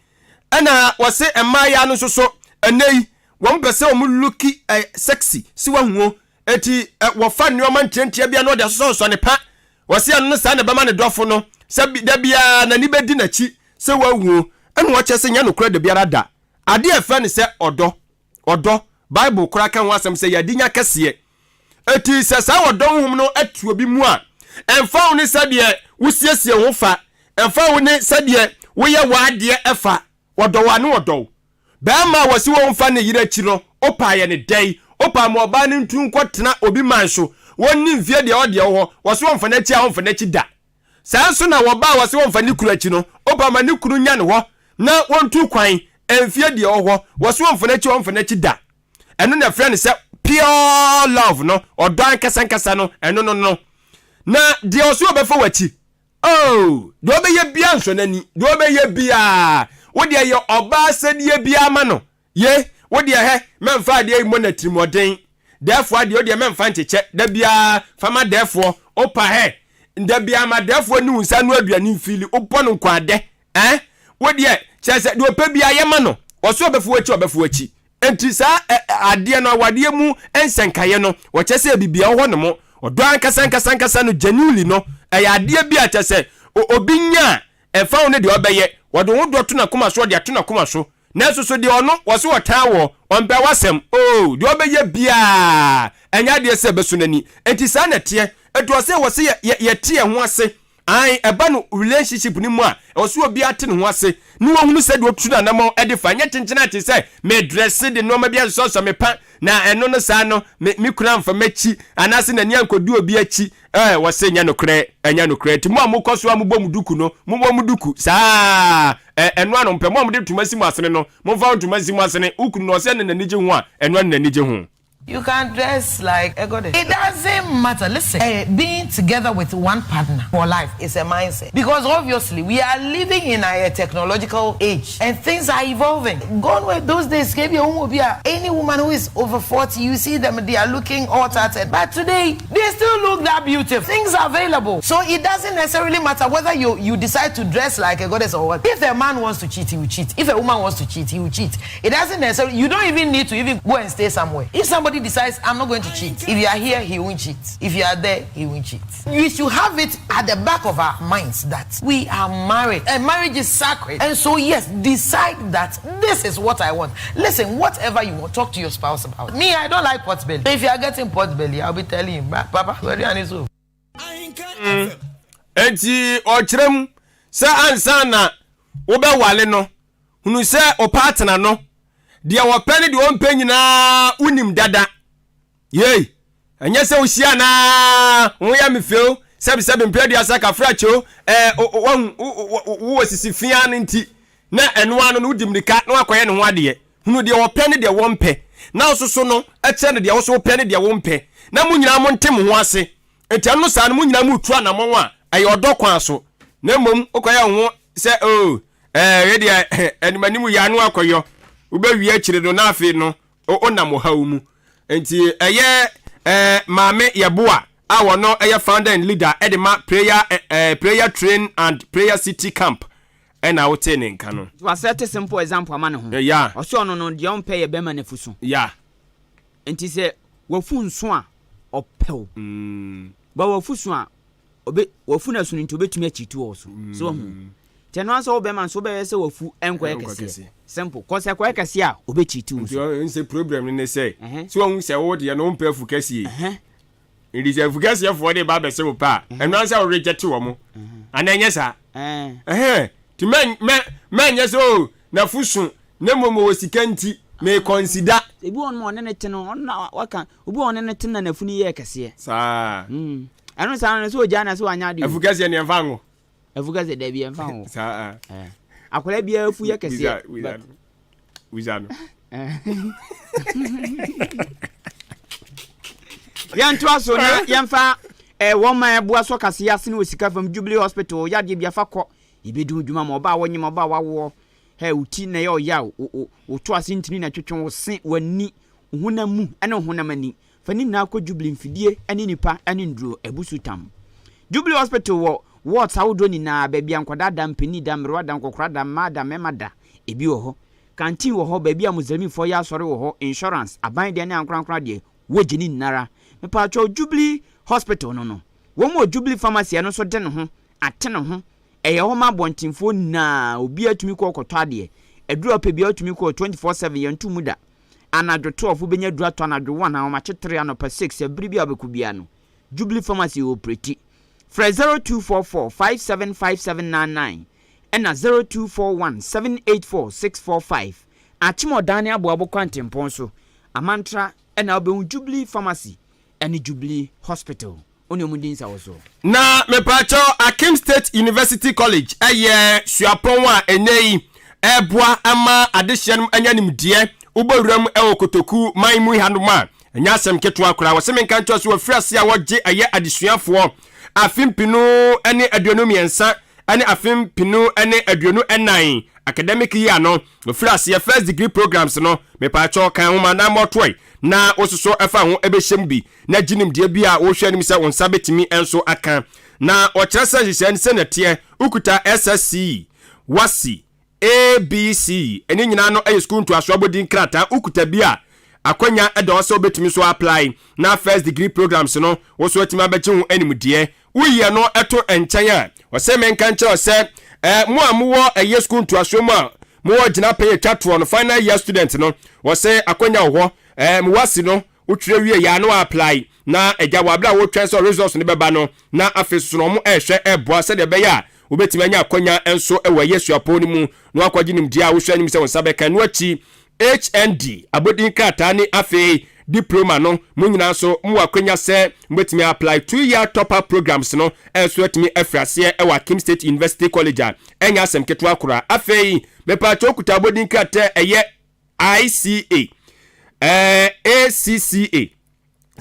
S2: Ɛna wɔse mmaayaa no nso so, ɛnnɛ yi, wɔn pɛ sɛ wɔn looki eh, sexy, si wahu o, eti eh, wɔfa nneɛma ntiantia bi a na wɔde asosɔsosɔ ne pa. Wɔse ɛno no saa na ɛbɛma ne dɔfo no, sɛ da biara n'ani bɛdi n'akyi sɛ wahu o. Ɛna wɔkyerɛ sɛ nyɛ nokorɛ da biara da. Adeɛ a ɛfrɛ no sɛ ɔdɔ, Ɔdɔ, Bible koraa ka ho asɛm sɛ yɛ adenya kɛseɛ. Enti sɛ saa ɔdɔ honhom no te obi mu a, ɛmfa ho ne sɛdeɛ wosiesie wo ho fa, ɛmfa ho ne sɛdeɛ woyɛ w'adeɛ fa, ɔdɔ wo a ne ɔdɔ wo. Barima a wɔse wɔmfa ne yere akyi no, wopaa yɛ no dɛn? Wopaa ma ɔbaa no ntu nkɔtena obi man so, wɔnni mfeɛ deɛ ɔdeɛ wɔ hɔ, wɔse wɔmfa n'akyi a ɔmfa n'akyi da. Saa nso na wɔba a wɔse wɔmfa ne kunu akyi no, oba ma ne kunu nya ne hɔ na wɔntu kwan mfie deɛ ɔwɔ hɔ, wɔse wɔmfa n'akyi a ɔmfa n'akyi da. Ɛno na ɛfrɛ no sɛ pure love no, ɔdɔ ankasa ankasa no, ɛno no no. Na deɛ ɔse ɔbɛfa w'akyi, oh, deɛ ɔbɛyɛ biara nsɔ n'ani, deɛ ɔbɛyɛ biara, wo deɛ yɛ ɔbaa sɛdeɛ biara ma no, Ye, wo deɛ hɛ, mɛmfa adeɛ yi mmɔ no atirimuɔden. Dɛɛfoɔ adeɛ, wo deɛ mɛmfa nkyekyɛ. Da biara, fa ma dɛɛfoɔ. Wopa hɛ, da biara ma dɛɛfoɔ ne wo nsa ano aduane mfili. Wobɔ no nkwaadɛ, eh? Wo deɛ, kyerɛ sɛ, deɛ ɔpɛ biara yɛ ma no. Ɔse ɔbɛfa w'akyi a, ɔbɛfa w'akyi. Enti saa ɛ, adeɛ no, awadeɛ mu nsɛnkaeɛ no, wɔkyerɛ sɛ biribi a ɛwɔ hɔ nom. Ɔdɔ ankasa ankasa ankasa no, genuinely no, ɛyɛ adeɛ bi a kyerɛ sɛ, obi nya a, ɛmfa ho ne deɛ ɔbɛyɛ, wɔde wo ho dɔ to n'akoma so, ɔde ato n'akoma so. Nanso so deɛ ɔno wɔse ɔtan woɔ, ɔmpɛ w'asɛm, oo, deɛ ɔbɛyɛ biara, ɛnyɛ adeɛ sɛ ɛbɛsɔ n'ani. Enti saa na ɛteɛ. Enti ɔse ɛwɔ sɛ yɛ, yɛ, yɛte yɛn ho ase. Aane, ɛba no relationship no mu a, ɛwɔ sɛ obiara te ne ho ase, na wahunu sɛdeɛ ɔtu n'anamɔn de fa. Ɛnyɛ kyenkyen ate sɛ medrɛse de nnoɔma bi asosɔsosɔ me pa, na ɛno no saa no, me, me kunu amfa m'akyi, anaase n'ani ankɔdi obi akyi. Ɛɛ, wɔse nyɛ nokorɛ, ɛnyɛ nokorɛ. Nti mo a mokɔ so a mobɔ mo duku no, mobɔ mo duku saa ara. Ɛ, ɛno ara na wɔpɛ. Mo a mode ntoma si mo asene no, momfa ntoma nsi mo asene. Wo kunu no, ɔsɛ ɛna n'ani gye ho a, ɛno ara na n'ani gye ho.
S7: You can dress like a goddess. It doesn't matter listen eh being together with one partner for life is a mindset because obviously we are living in a technological age and things are evolving gone were those days ebi ohun obi a any woman who is over 40 you see them they are looking all tattered but today they still look that beautiful things are available so it doesn't necessarily matter whether you you decide to dress like a goddess or what if a man wants to cheat he will cheat if a woman wants to cheat he will cheat it doesn't necessarily you don't even need to even go and stay somewhere if somebody decides I'm not going to cheat if you are here he won't cheat if you are there he won't cheat we should have it at the back of our minds that we are married and marriage is sacred and so yes decide that this is what I want listen whatever you want talk to your spouse about me I don't like pot belly if you are getting pot belly I'll be telling you papa so.
S2: Enti ɔkyerɛ mu sɛ ansa na wobɛwale no, hunu sɛ wo partner no, deɛ ɔpɛ ne deɛ ɔmpɛ nyinaa wonim dada. Yei, ɛnyɛ sɛ wohyia no ara, wo ho yɛ me fɛ o, sɛbesɛbe mpɛ aduasa kafra kyɛ o, ɛɛ, wahu, wowɔ sisi fi ara no nti, na ɛno ara no no wodi mmirika na wakɔyɛ ne ho adeɛ. Hunu deɛ ɔpɛ ne deɛ wɔmpɛ, na wo soso no kyerɛ no deɛ wo so wopɛ ne deɛ wompɛ, na mo nyinaa monte mo ho ase. Enti ɛno saa no, mo nyinaa moretu anammɔn a ɛyɛ ɔdɔ kwan so, na mmom wokɔyɛ wo ho sɛ, Oh, ɛɛ, wei deɛ, animanim yɛ ano akɔyɔ. Wobɛwie akyire no, na afei no, wonam ɔhaw mu. Enti ɛyɛ ɛɛ, Maame Yeboah a ɔno yɛ founder and leader de ma Prayer, ɛɛ, Prayer Train and Prayer City Camp. Ɛna wotee ne nka no.
S1: Wasɛte simple example ama ne ho.
S2: Yeah.
S1: Ɔse ɔno no deɛ ɔmpɛ yɛ bɛrima no afuso.
S2: Yeah.
S1: Nti sɛ wafu nso a ɔpɛ wo. But wafu so a obe wafu no asu no nti obetumi akyiti wɔ so. So wahu. Nti ɛno ara sɛ wo bɛrima nso wobɛyɛ sɛ wafu ɛnkɔyɛ kɛseɛ. Simple. Kɔ sɛ ɛkɔyɛ kɛseɛ a obekyiti wo
S2: Nti
S1: so.
S2: ɔn sɛ problem no ne sɛ sɛ wahu sɛ wo deɛ no wompɛ afu kɛseɛ. Nti sɛ afukɛseɛfoɔ de ba abɛse wo pɛ a, ɛno ara sɛ wo reject wɔn. Anaa ɛnyɛ saa? Ɛhɛn. Nti mɛ mɛ mɛnyɛ sɛ o n'afu so na mmom ɔwɔ sika nti me consider.
S1: Ebi wɔ nom a ɔne ne te no, ɔno na waka, obi wɔ ɔne ne te na n'afu no yɛɛ kɛseɛ.
S2: Saa.
S1: Ɛno saa no sɛ ogyaa no a sɛ wanyɛ adeɛ o.
S2: Afukɛseɛ deɛ ɛmfa nwo.
S1: Afukɛseɛ dabi ɛmfa nwo.
S2: Saa.
S1: Akwadaa biara afu yɛ kɛseɛ.
S2: Bisa, bisa. Wisa no.
S1: Yɛntoa so na yɛmfa eh, wɔn ma ɛboa so kase ase ne wɔ sika fam Jubilee Hospital yadeɛ bi afa kɔ yɛbɛdi ho dwuma ma ɔbaa wɔnyem ɔbaa wawoɔ hɛ wo ti na ɛyɛ ɔya wo to ase ntini na twetwe wo se w'ani wo honam mu ne wo honam ani fa ne nyinaa kɔ Jubilee mfidie ne nipa ne nduro abusu tam Jubilee Hospital wɔ wards ahodoɔ nyinaa baabi a nkwadaa da mpanin da mmerewa da nkɔkora da mmaa da mmarima da ebi wɔ hɔ Canteen wɔ hɔ, baabi a Muslimfoɔ yɛ asɔre wɔ hɔ, insurance, aban deɛ ne ankorankora deɛ, wogye ne nyinara. Mepaakyɛw, Jubilee Hospital no no, wɔn wɔ Jubilee Pharmacy ɛno nso de ne ho, ate ne ho, ɛyɛ hɔ ma abɔntenfoɔ nyinaa, obiara tumi kɔ hɔ kɔtɔ adeɛ, aduru a wopɛ biara wotumi kɔ hɔ 24/7, yɛnto mu da. Anadwo 12 wobɛnya aduru atɔ, anadwo 1, ahomakye 3, anɔpa 6, ɛbere bi a wobɛkɔ biara no, Jubilee Pharmacy operate. Frɛ 0244 575799 ɛna 0241 784 645. Akyem Ɔdan ne Aboabo Kwantempɔn so, Amantra ɛna wobɛhu Jubilee Pharmacy ɛne Jubilee Hospital. Wo ne wɔn di nsawɔsoɔ.
S2: Na mepaakyɛw Akim State University College yɛ suapɔn a ɛnnɛ yi ɛreboa ama adehyeɛ nom anya nimdeɛ. Wobɔ wura mu wɔ Kotoku man mu hanom a, ɛnyɛ asɛm ketewa koraa. Wɔse menka nkyerɛ so wɔafiri ase a wɔgye ɛyɛ adesuafoɔ afe mpenu ne 23 ne afe 2024 academic year no wɔfiri aseɛ first degree programs no. Mepaakyɛw kan nwoma na mmɔtoɔe na wososo ɛfa ho ɛbɛhyɛ mu bi na gye nimdeɛ bi a wohwɛ anim sɛ wo nsa bɛtumi nso aka. Na wɔkyerɛ sɛ nhyehyɛɛ no sɛnea ɛteɛ, wokuta SSC, WASSCE, ABC, ne nyinaa no yɛ sukuu ntoasoɔ abɔdin krataa, wokuta bi a, akwanya da hɔ sɛ wobɛtumi nso apply na first degree programs no wo nso atumi abɛgye ho animdeɛ. Woyi ɛno to nkyɛn a, ɔsɛ menka nkyerɛ wo sɛ eh, mo a mowɔ ɛyɛ sukuu ntoasoɔ mu a mowɔ gyinapɛn atwa toɔ no, final year student no, wɔsɛ akwanya wɔ hɔ, eh, mo WASSCE no, Wotwerɛ wie yɛ a na wɔapply na agya wɔ aberɛ a wotwɛn sɛ results no bɛba no na afei nso no wɔn ɛrehwɛ ɛreboa sɛdeɛ ɛbɛyɛ a wobɛtumi anya akwanya nso wɔ ɛyɛ suapɔn no mu na wakɔgye nimdeɛ a wohwɛ anim sɛ wo nsa bɛka ɛno akyi HND abɔdin krataa ne afei diploma no mo nyinaa nso mowɔ akwanya sɛ mobɛtumi apply 2 year top up programs no nso atumi afiri aseɛ wɔ Akim State University College a ɛnyɛ asɛm ketewa koraa. Afei mepaakyɛw wokuta abɔdin krataa ɛyɛ ICA, ACCA,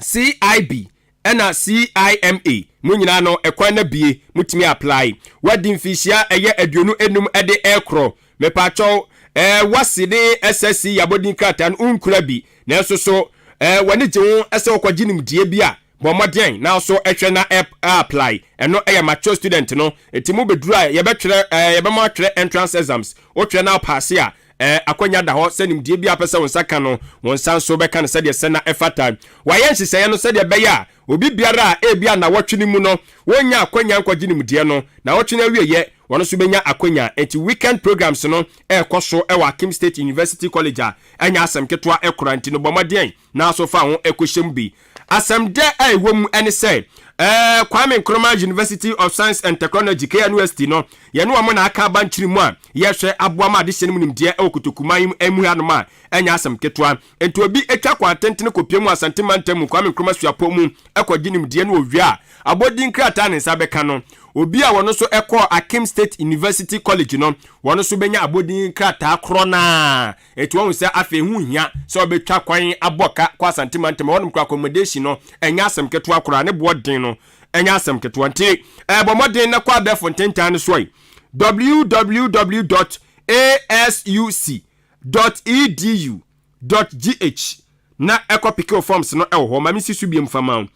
S2: CIB ɛna CIMA mo nyinaa no ɛkwan no abie motumi apply. Wadi mfinhyia ɛyɛ 25 ɛde ɛkorɔ mepaakyɛw ɛɛ wasi ne SSC yabɔdin krataa no wonkura bi nanso so ɛɛ w'ani gye ho ɛsɛ wokɔgye nimdeɛ bi a Bɔ mmɔden na nso hwɛ na apply. Ɛno yɛ mature student no. Nti mo bɛduru a yɛbɛtwerɛ ɛɛ yɛbɛma atwerɛ entrance exams. Wotwerɛ na wopaase a ɛɛ akwanya da hɔ sɛ nimdeɛ bi a wopɛ sɛ wo nsa ka no wo nsa nso bɛka no sɛdeɛ ɛsɛ na ɛfata. Wɔayɛ nhyehyɛeɛ no sɛdeɛ ɛbɛyɛ a obi biara a ebia nnawɔtwe no mu no wɔnnya akwanya nkɔgye nimdeɛ no, nnawɔtwe no awieeɛ wɔn nso bɛnya akwanya. Nti weekend programs no ɛrekɔ so wɔ Akim State University College a ɛnyɛ asɛm ketewa koraa nti no bɔ mmɔden na nso fa ho kɔhyɛ mu bi. Asɛm dɛ a ɛwɔ mu ne sɛ, ɛɛ Kwame Nkrumah University of Science and Technology, KNUST, no, yɛne wɔn na aka aba nkyere mu a yɛrehwɛ aboa ma adehyɛ no mu nimdeɛ wɔ Kotokuman mu hanom a ɛnyɛ asɛm ketewa. Enti obi twa kwan tentene kɔpue mu Asante mantam mu Kwame Nkrumah Suapɔn mu kɔgye nimdeɛ no owie a, abɔdin krataa a ne nsa bɛka no, obi a ɔno nso kɔɔ Akim State University College no, wɔn nso bɛnya abɔdin krataa korɔ no ara. Enti wahu sɛ afei ɛho nhia sɛ ɔbɛtwa kwan abɔ ka kɔ Asante mantam. Ɛhɔnom koraa accommodation no ɛnyɛ asɛm ketewa koraa, ne boɔ den no ɛnyɛ asɛm ketewa. Nti bɔ mmɔden na kɔ abɛɛfo ntentan no so ɛ, www dot asuc dot edu dot gh na ɛkɔ peke wo forms no ɛwɔ hɔ. Ma mensi so biom fa ma wo,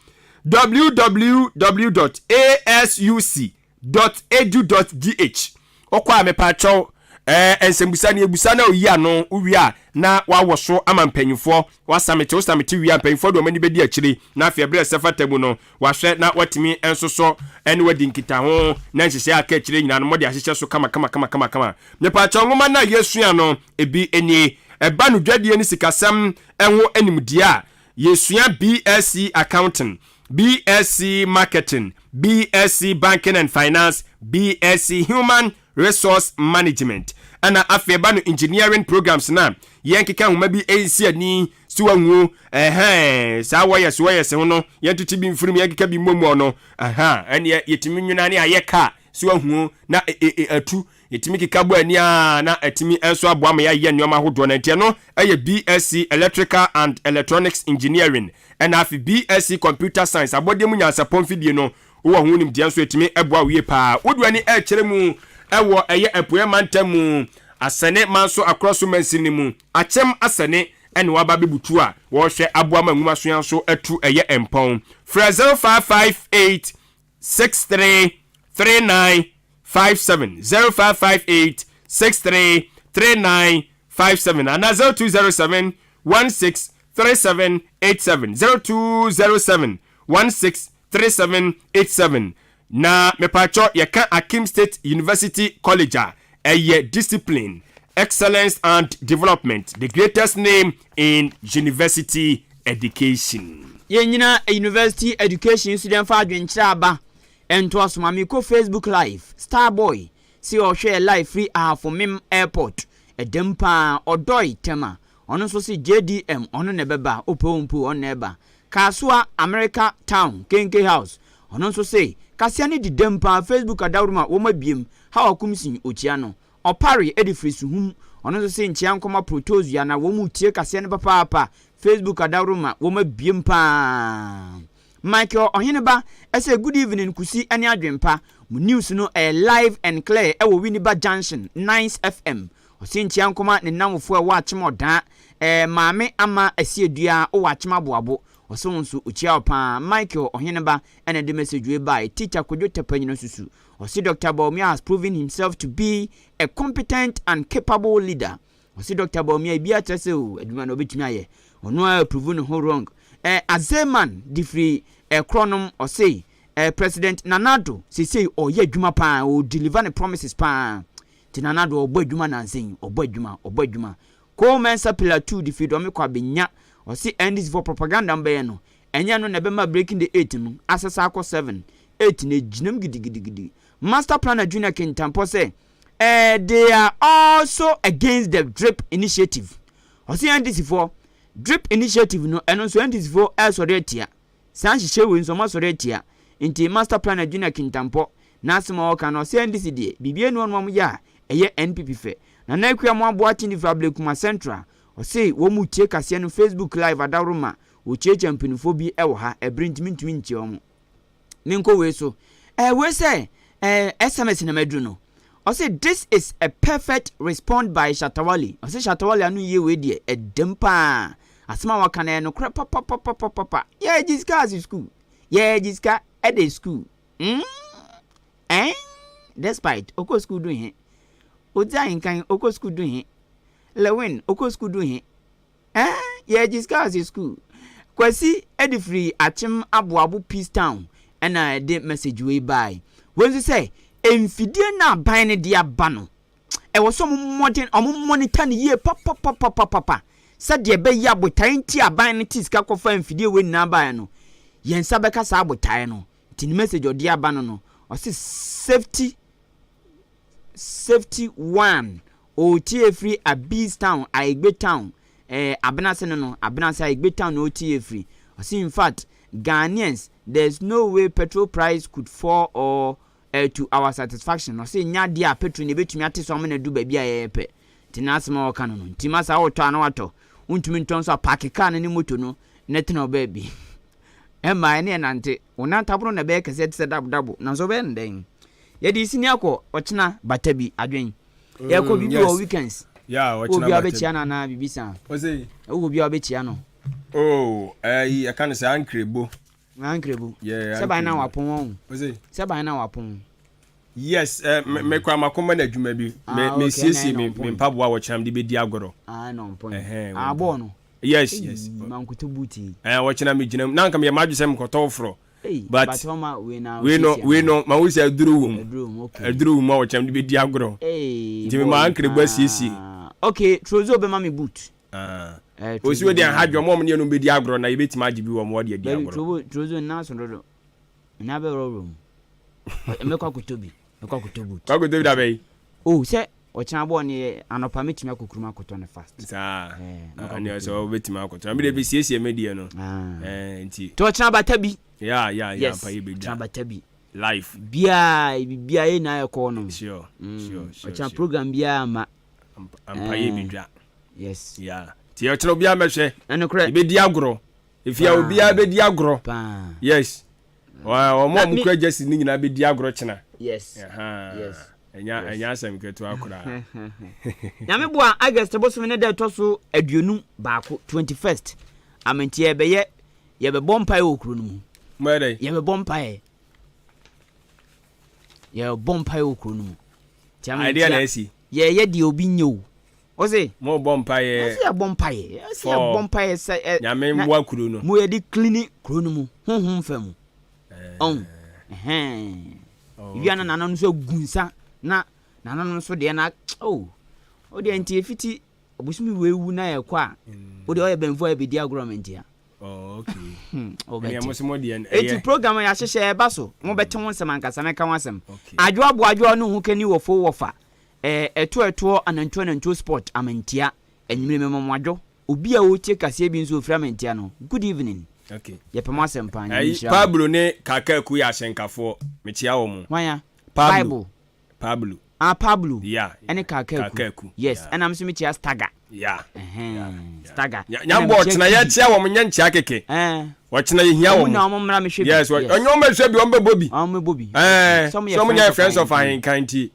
S2: www dot asuc dot edu dot gh. Wokɔ a mepaakyɛw ɛɛ nsɛmbusa no yɛbusa na oyi ano, wowie a na wawɔ so ama mpanyinfoɔ, wasamete, wosamete wie a mpanyinfoɔ de wɔn ani bɛdi akyire na afei ɛberɛ a ɛsɛ fata mu no wahwɛ na watumi nso so ɛne wadi nkitaho na nhyehyɛe a aka akyire nyinaa no mode ahyehyɛ so kama kama kama kama kama. Mepaakyɛw nwoma no a yɛsua no ebi nie, ɛba no dwadie ne sikasɛm ho nimdeɛ a yɛsua BSc Accounting, BSc Marketing, BSc Banking and Finance, BSc Human Resource Management. Ɛna afei ɛba no Engineering programs no a, yɛnkeka nhoma bi nsi ani so anwuo, ɛhɛn, saa wɔyɛs wɔyɛs ho no, yɛntete bi mfiri mu, yɛnkeka bi mmɔ no, ɛha, ɛneɛ yɛtumi nwena ne ayɛ kaa so ahuo na e, e, e, atu. Yɛtumi keka bɔ ani a na atumi nso aboa ma yɛayɛ nneɛma ahodoɔ no nti ɛno yɛ BSc Electrical and Electronics Engineering ɛna afei BSc Computer Science abɔdeɛ mu nyansapɔ mfidie no wowɔ ho nimdeɛ nso ɛtumi boa wo yie paa. Wode w'ani ɛrekyerɛ mu ɛwɔ ɛyɛ Apueɛ mantam mu Asɛne Manso Akorɔ so mansini no mu Akyem Asɛne ɛna waba abɛbutu a wɔrehwɛ aboa ma nwomasua nso atu ɛyɛ mpɔn. Frɛ 0558 63 39 57 0558 63 39 57 anaa 0207 16 37 87 0207 16 37 87 Na mepakyɛw yɛka Akim State University College a, ɛyɛ discipline, excellence and development, the greatest name in university education.
S1: Yɛnnyina University education so dɛ mfa adwenkyerɛ aba ntoa so ma mekɔ Facebook live Starboy se ɔhwɛɛ live firi Ahafo Mem airport ɛdam paa ɔdɔe Tema ɔno nso se JDM ɔno na ɛbɛba opɛ o mpo ɔno na ɛba Kasoa America Town Kenke House ɔno nso se kasea no di dɛm paa Facebook adaworoma wɔn abiem Hawa Kumsin okyia no Ɔpare de firi suhum ɔno nso se nkyea nkɔma Protozua na wɔn retie kaseɛ no papaapa Facebook adaworoma wɔn abiem paa Michael Ɔheneba sɛ good evening Kusi ne Adwenpa mo news no ɛyɛ live and clear ɛwɔ Winneba Junction Nice FM ɔse nkyea nkɔma ne nnamfofoɔ ɛwɔ Akyem Ɔdaa ɛɛ Maame Ama Asiedua wowɔ Akyem Aboabo ɔse wo nso ɔkyia wo paa Michael Ɔheneba ɛna ɛde message wei baeɛ Teacher Kojo Tapanyina Susu Ɔse Doctor Bawumia has proven himself to be a competent and capable leader. Ɔse Doctor Bawumia ebi akyerɛ sɛ o adwuma no ɔbɛtumi ayɛ. Ɔno ara approve ne ho wrong. Eh, Azeman de firi eh, korɔnom ɔse eh, President Nana Addo seesei ɔyɛ adwuma paa, ɔ deliver ne promises paa. Nti Nana Addo ɔbɔ adwuma nansa yi, ɔbɔ adwuma, ɔbɔ adwuma. Cole Mensah Pillar 2 de firi Dɔme kɔ Abenya ɔse NDC foɔ propaganda mbɛyɛ no ɛnyɛ ɛno na ɛbɛma breaking the 8 no asesa akɔ 7 8 no egyinam gidigidigidi. Master Planner Junior Kintampɔ sɛ eh, they are also against the drip initiative. Ɔse NDC foɔ drip initiative no ɛno nso NDC foɔ ɛresɔre atia. Saa nhyehyɛe wei nso wɔn asɔre atia. Nti Master Planner Junior Kintampɔ n'asɛm a ɔreka no ɔse NDC deɛ biribi anu ɔno wɔn yɛ a ɛyɛ NPP fɛ. Nana Akua Moaboa Tinifra Ablekuma Central ɔse wɔn mu tie kaseɛ no Facebook live adaworoma wɔkyiakyia mpaninfoɔ bi wɔ ha ɛbere nti mentumi nkyia wɔn. Menkɔ wei so. Eh, wei sɛ eh, SMS na maduru no. Ɔse this is a perfect respond by Shatta Wale. Ɔse Shatta Wale ano yie wei deɛ ɛdɛm paa. Asɛm a waka no ɛyɛ nokorɛ papapapapapa. Yɛgye sika ase school. Yɛgye sika ɛde school. Mm, eh, despite okɔ school du he. Odzi ahenkan okɔ school du he. Lewin okɔ school du he. Eh yɛgye sika ase school. Kwasi de firi Akyem Aboabo Peace Town ɛna ɛde message wei baae. Wei nso sɛ mfidie no a aban no de aba no ɛwɔ sɛ ɔmo mmɔden ɔmo monitor no yie papapapapapa sɛdeɛ ɛbɛyɛ a botaeɛ nti a aban no te sika kɔfa mfidie wei nyinaa baeɛ no yɛn nsa bɛka saa botaeɛ no. Nti ne message ɔde aba no no ɔse safety Safety one ɔretie firi Abiz town Aegbe town eh, Abenase no no Abenase Aegbe town na ɔretie firi ɔse in fact Ghanaians there's no way petrol price could fall or eh, to our satisfaction ɔse nyɛ adeɛ a petrol no ɛbɛtumi ate so ama no adu baabi a yɛpɛ nti n'asɛm a ɔka no no nti masa wotɔ a na watɔ wontumi ntɔ nso a paake car no ne moto no na tena baabi Ɛmma ɛne ɛnante. Wo nan tabono na ɛbɛyɛ kɛseɛ te sɛ dabodabo, nanso wobɛyɛ no dɛn? Yɛde sini akɔ ɔkyena bata bi adwen. Yɛkɔ biribi wɔ weekends.
S2: Yeah,
S1: Wowɔ
S2: ɔkyena
S1: bi a
S2: bata bi.
S1: wobɛkyia no anaa biribi saa?
S2: Ɔsɛ
S1: Wowɔ bi a wobɛkyia no?
S2: Oh, ɛyi yɛka no sɛ ankrebo.
S1: Ankrebo.
S2: Yeah,
S1: Sɛ ban na
S2: ankrebo.
S1: wapɔn wɔn.
S2: Ɔsɛ
S1: Sɛ ban na wapɔn.
S2: Yes, eh, me me kora makɔma no adwuma bi.
S1: Ah,
S2: Me
S1: okay,
S2: me siesie
S1: ɛna
S2: me
S1: ɛna
S2: me mpaboa wɔ kyerɛ de bɛdi agorɔ.
S1: Ah, ɛna on point.
S2: Ɛhɛn,
S1: Ah,
S2: wɔ
S1: bɔɔl no.
S2: Yes,
S1: Ei,
S2: yes.
S1: mankoto boot yi.
S2: Eh, wɔkyena me gyina mu. Na anka meyɛ m'adwene sɛ mekɔtɔ foforɔ.
S1: Ei,
S2: But
S1: but ɔma wei na
S2: wei no
S1: osiesie
S2: wei
S1: ama.
S2: no ma wo sɛ aduro wɔ mu.
S1: Aduro mu, okay.
S2: Aduro wɔ mu a wɔkyena de bɛdi agorɔ.
S1: Ei,
S2: Nti mema
S1: bɔɔl
S2: ankerebu asiesie.
S1: paa. Okay, Trozo bɛma me boot.
S2: Ah.
S1: Eh,
S2: Osi
S1: Trozo
S2: wo deɛ
S1: bɛma
S2: nha
S1: me
S2: dwe ɔmo a ɔmo ne yɛn no bɛdi agorɔ na yɛbɛtumi agye bi wɔ ɔmo hɔ de adi
S1: Dabi,
S2: agorɔ.
S1: Trobo, Trozo nna so dodo. Nna bɛworɔworɔ mu. Mɛkɔ akɔtɔ bi. Mɛkɔ akɔtɔ boot.
S2: Kɔ akɔtɔ bi da bɛyi.
S1: Oh, sɛ ɔkyena bɔɔl no yɛ anɔpa mɛtumi akɔ kurom akɔtɔ no fast.
S2: Saa.
S1: Eh, mɛkɔ
S2: Ɛne
S1: akɔtɔ
S2: sɛ
S1: bi.
S2: wobɛtumi akɔtɔ. Na mede bɛsiesie me deɛ no.
S1: Ah.
S2: Eh, nti.
S1: Nti ɔkyena bata bi.
S2: Yeah, yeah, yeah,
S1: Yes,
S2: ampa yɛbɛdwa.
S1: ɔkyena bata bi.
S2: Life.
S1: Biaa, biribiaa yɛ nyinaa yɛkɔ no.
S2: Sure, sure, sure,
S1: Ɔkyena
S2: sure.
S1: program biaa ma.
S2: Ampa yɛ bɛdwa.
S1: Yes.
S2: Yeah. Nti ɔkyena obiara mɛhwɛ.
S1: Ɛnokorɛ.
S2: Yɛbɛdi agorɔ. Efia
S1: Paa.
S2: obiara bɛdi agorɔ.
S1: Paa.
S2: Yes. Wɔn
S1: Na
S2: a wɔn
S1: me-
S2: kura jersey no nyinaa bɛdi agorɔ kyena.
S1: Yes.
S2: Ɛhaa.
S1: Yes.
S2: Ɛnya
S1: Yes.
S2: ɛnya asɛm ketewa koraa.
S1: Nyame boa August bosome ne da ɛtɔ so 21, 21st. Amente yɛbɛyɛ yɛbɛbɔ mpaeɛ wɔ kuro no mu.
S2: Mo yɛ dɛ?
S1: Yɛbɛbɔ mpaeɛ. Yɛbɛbɔ mpaeɛ wɔ kuro no mu. Nti ame
S2: Adeɛ na
S1: ntia
S2: asi.
S1: yɛyɛ deɛ obi nyɛ o. Ɔse.
S2: Mo bɔ mpaeɛ.
S1: Ɔse yɛbɔ mpaeɛ. Ɔse yɛbɔ mpaeɛ sɛ ɛ.
S2: Nyame mmoa kuro no.
S1: Mo yɛde clean kuro no mu honhom fa mu. Ɔn. Ɛhɛn.
S2: Oh,
S1: Wia na nananom nso agu nsa na nananom nso deɛ na oh. O deɛ nti efiti abosomi wei wu na yɛkɔ a. O deɛ ɔyɛ bɛnfo a yɛbɛdi agorɔ me ntia.
S2: Oh, okay.
S1: O
S2: Ɛnea
S1: bɛte.
S2: mo so mo deɛ no
S1: Eti
S2: ɛyɛ.
S1: program a yɛahyehyɛ ɛba so. Mo bɛte ho nsɛm ankasa mɛka ho asɛm.
S2: Okay.
S1: Adwo abo adwo ne ho kani wɔ fo wɔfa. Ɛɛ ɛto ɛtoɔ anantuo anantuo sport amantia. Enyimire mɛma mo adwo. Obi a ɔretie kaseɛ bi nso ofiri amantia no. Good evening.
S2: Okay.
S1: Yɛpɛ mo asɛm paa. Nyame
S2: Ayi
S1: nhyira mo.
S2: Pablo ne Kakaku yɛ ahyɛnkafoɔ. Mekyia wɔn.
S1: Hwan ya?
S2: Pablo.
S1: Bible.
S2: Pablo.
S1: Ah, Pablo.
S2: Yeah.
S1: Ɛne Kakaku.
S2: Kakaku.
S1: Yes.
S2: Yeah.
S1: Ɛna nso mekyia Staga.
S2: Yeah.
S1: Ɛhɛn. Staga.
S2: Nya
S1: Ɛna
S2: nyambɔ
S1: mekyia
S2: ɔkyena
S1: Kidi.
S2: yɛkyia wɔn nyɛ nkyia keke.
S1: Ɛɛ.
S2: Ɔkyena yɛhia
S1: Ɔmo
S2: wɔn.
S1: na ɔmo mmra mehwɛ bi.
S2: Yes.
S1: Yes.
S2: Ɔnyɛ wɔn bɛhwɛ bi wɔn bɛbɔ bi.
S1: Ɔmo bɛbɔ bi.
S2: Ɛɛ.
S1: Sɛ ɔmo
S2: Sɛ ɔmo
S1: yɛ
S2: nyɛ friends of ahenkan nti.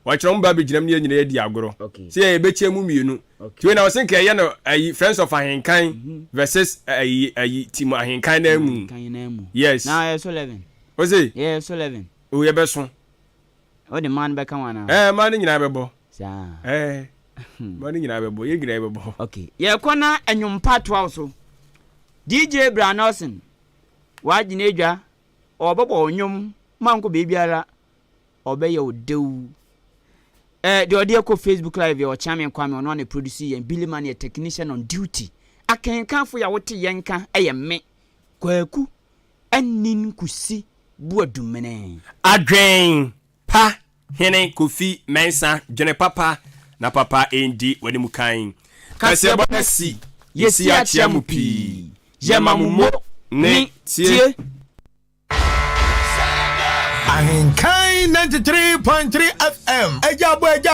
S2: Wɔkyerɛ wɔn ba bɛgyina mu ne yɛn nyinaa yɛdi agorɔ.
S1: Okay.
S2: Sɛ yɛ yɛbɛkyia mu mmienu.
S1: Okay.
S2: Nti wei na ɔsɛ nka ɛyɛ no ayi friends of ahenkan versus ayi ayi team ahenkan na mu.
S1: Ahenkan na mu.
S2: Yes.
S1: Na yɛ so 11.
S2: Ɔse.
S1: Yɛ so 11.
S2: O yɛbɛso.
S1: O de mmaa no bɛka wɔn anaa?
S2: Ɛɛ mmaa no nyinaa bɛbɔ.
S1: Saa.
S2: Ɛɛ mmaa no nyinaa bɛbɔ yɛn nyinaa bɛbɔ.
S1: Okay. Yɛkɔ na ɛnwom toa wo so. DJ Bra Nelson. Wagyina edwa. Ɔbɛbɔ nnwom mankɔ beebiara. Ɔbɛyɛ wo dew. Ɛɛ deɛ ɔde ɛkɔ Facebook live yɛ Ɔkyeame Kwame ɔno ana produce yɛn. Billy Man yɛ technician on duty. Akenkanfo yɛ a wote yɛn ka ɛyɛ me. Kwaku Anin Kusi Buadumene.
S2: Adwen pa hene Kofi Mensah dwene papa na papa ndi w'anim kan. Kaseɛbɔ no asi, yɛsi akyea mo pii, yɛma mo mo ne tie.
S5: Ahenkan 93.3 FM. Agya bɔ agya.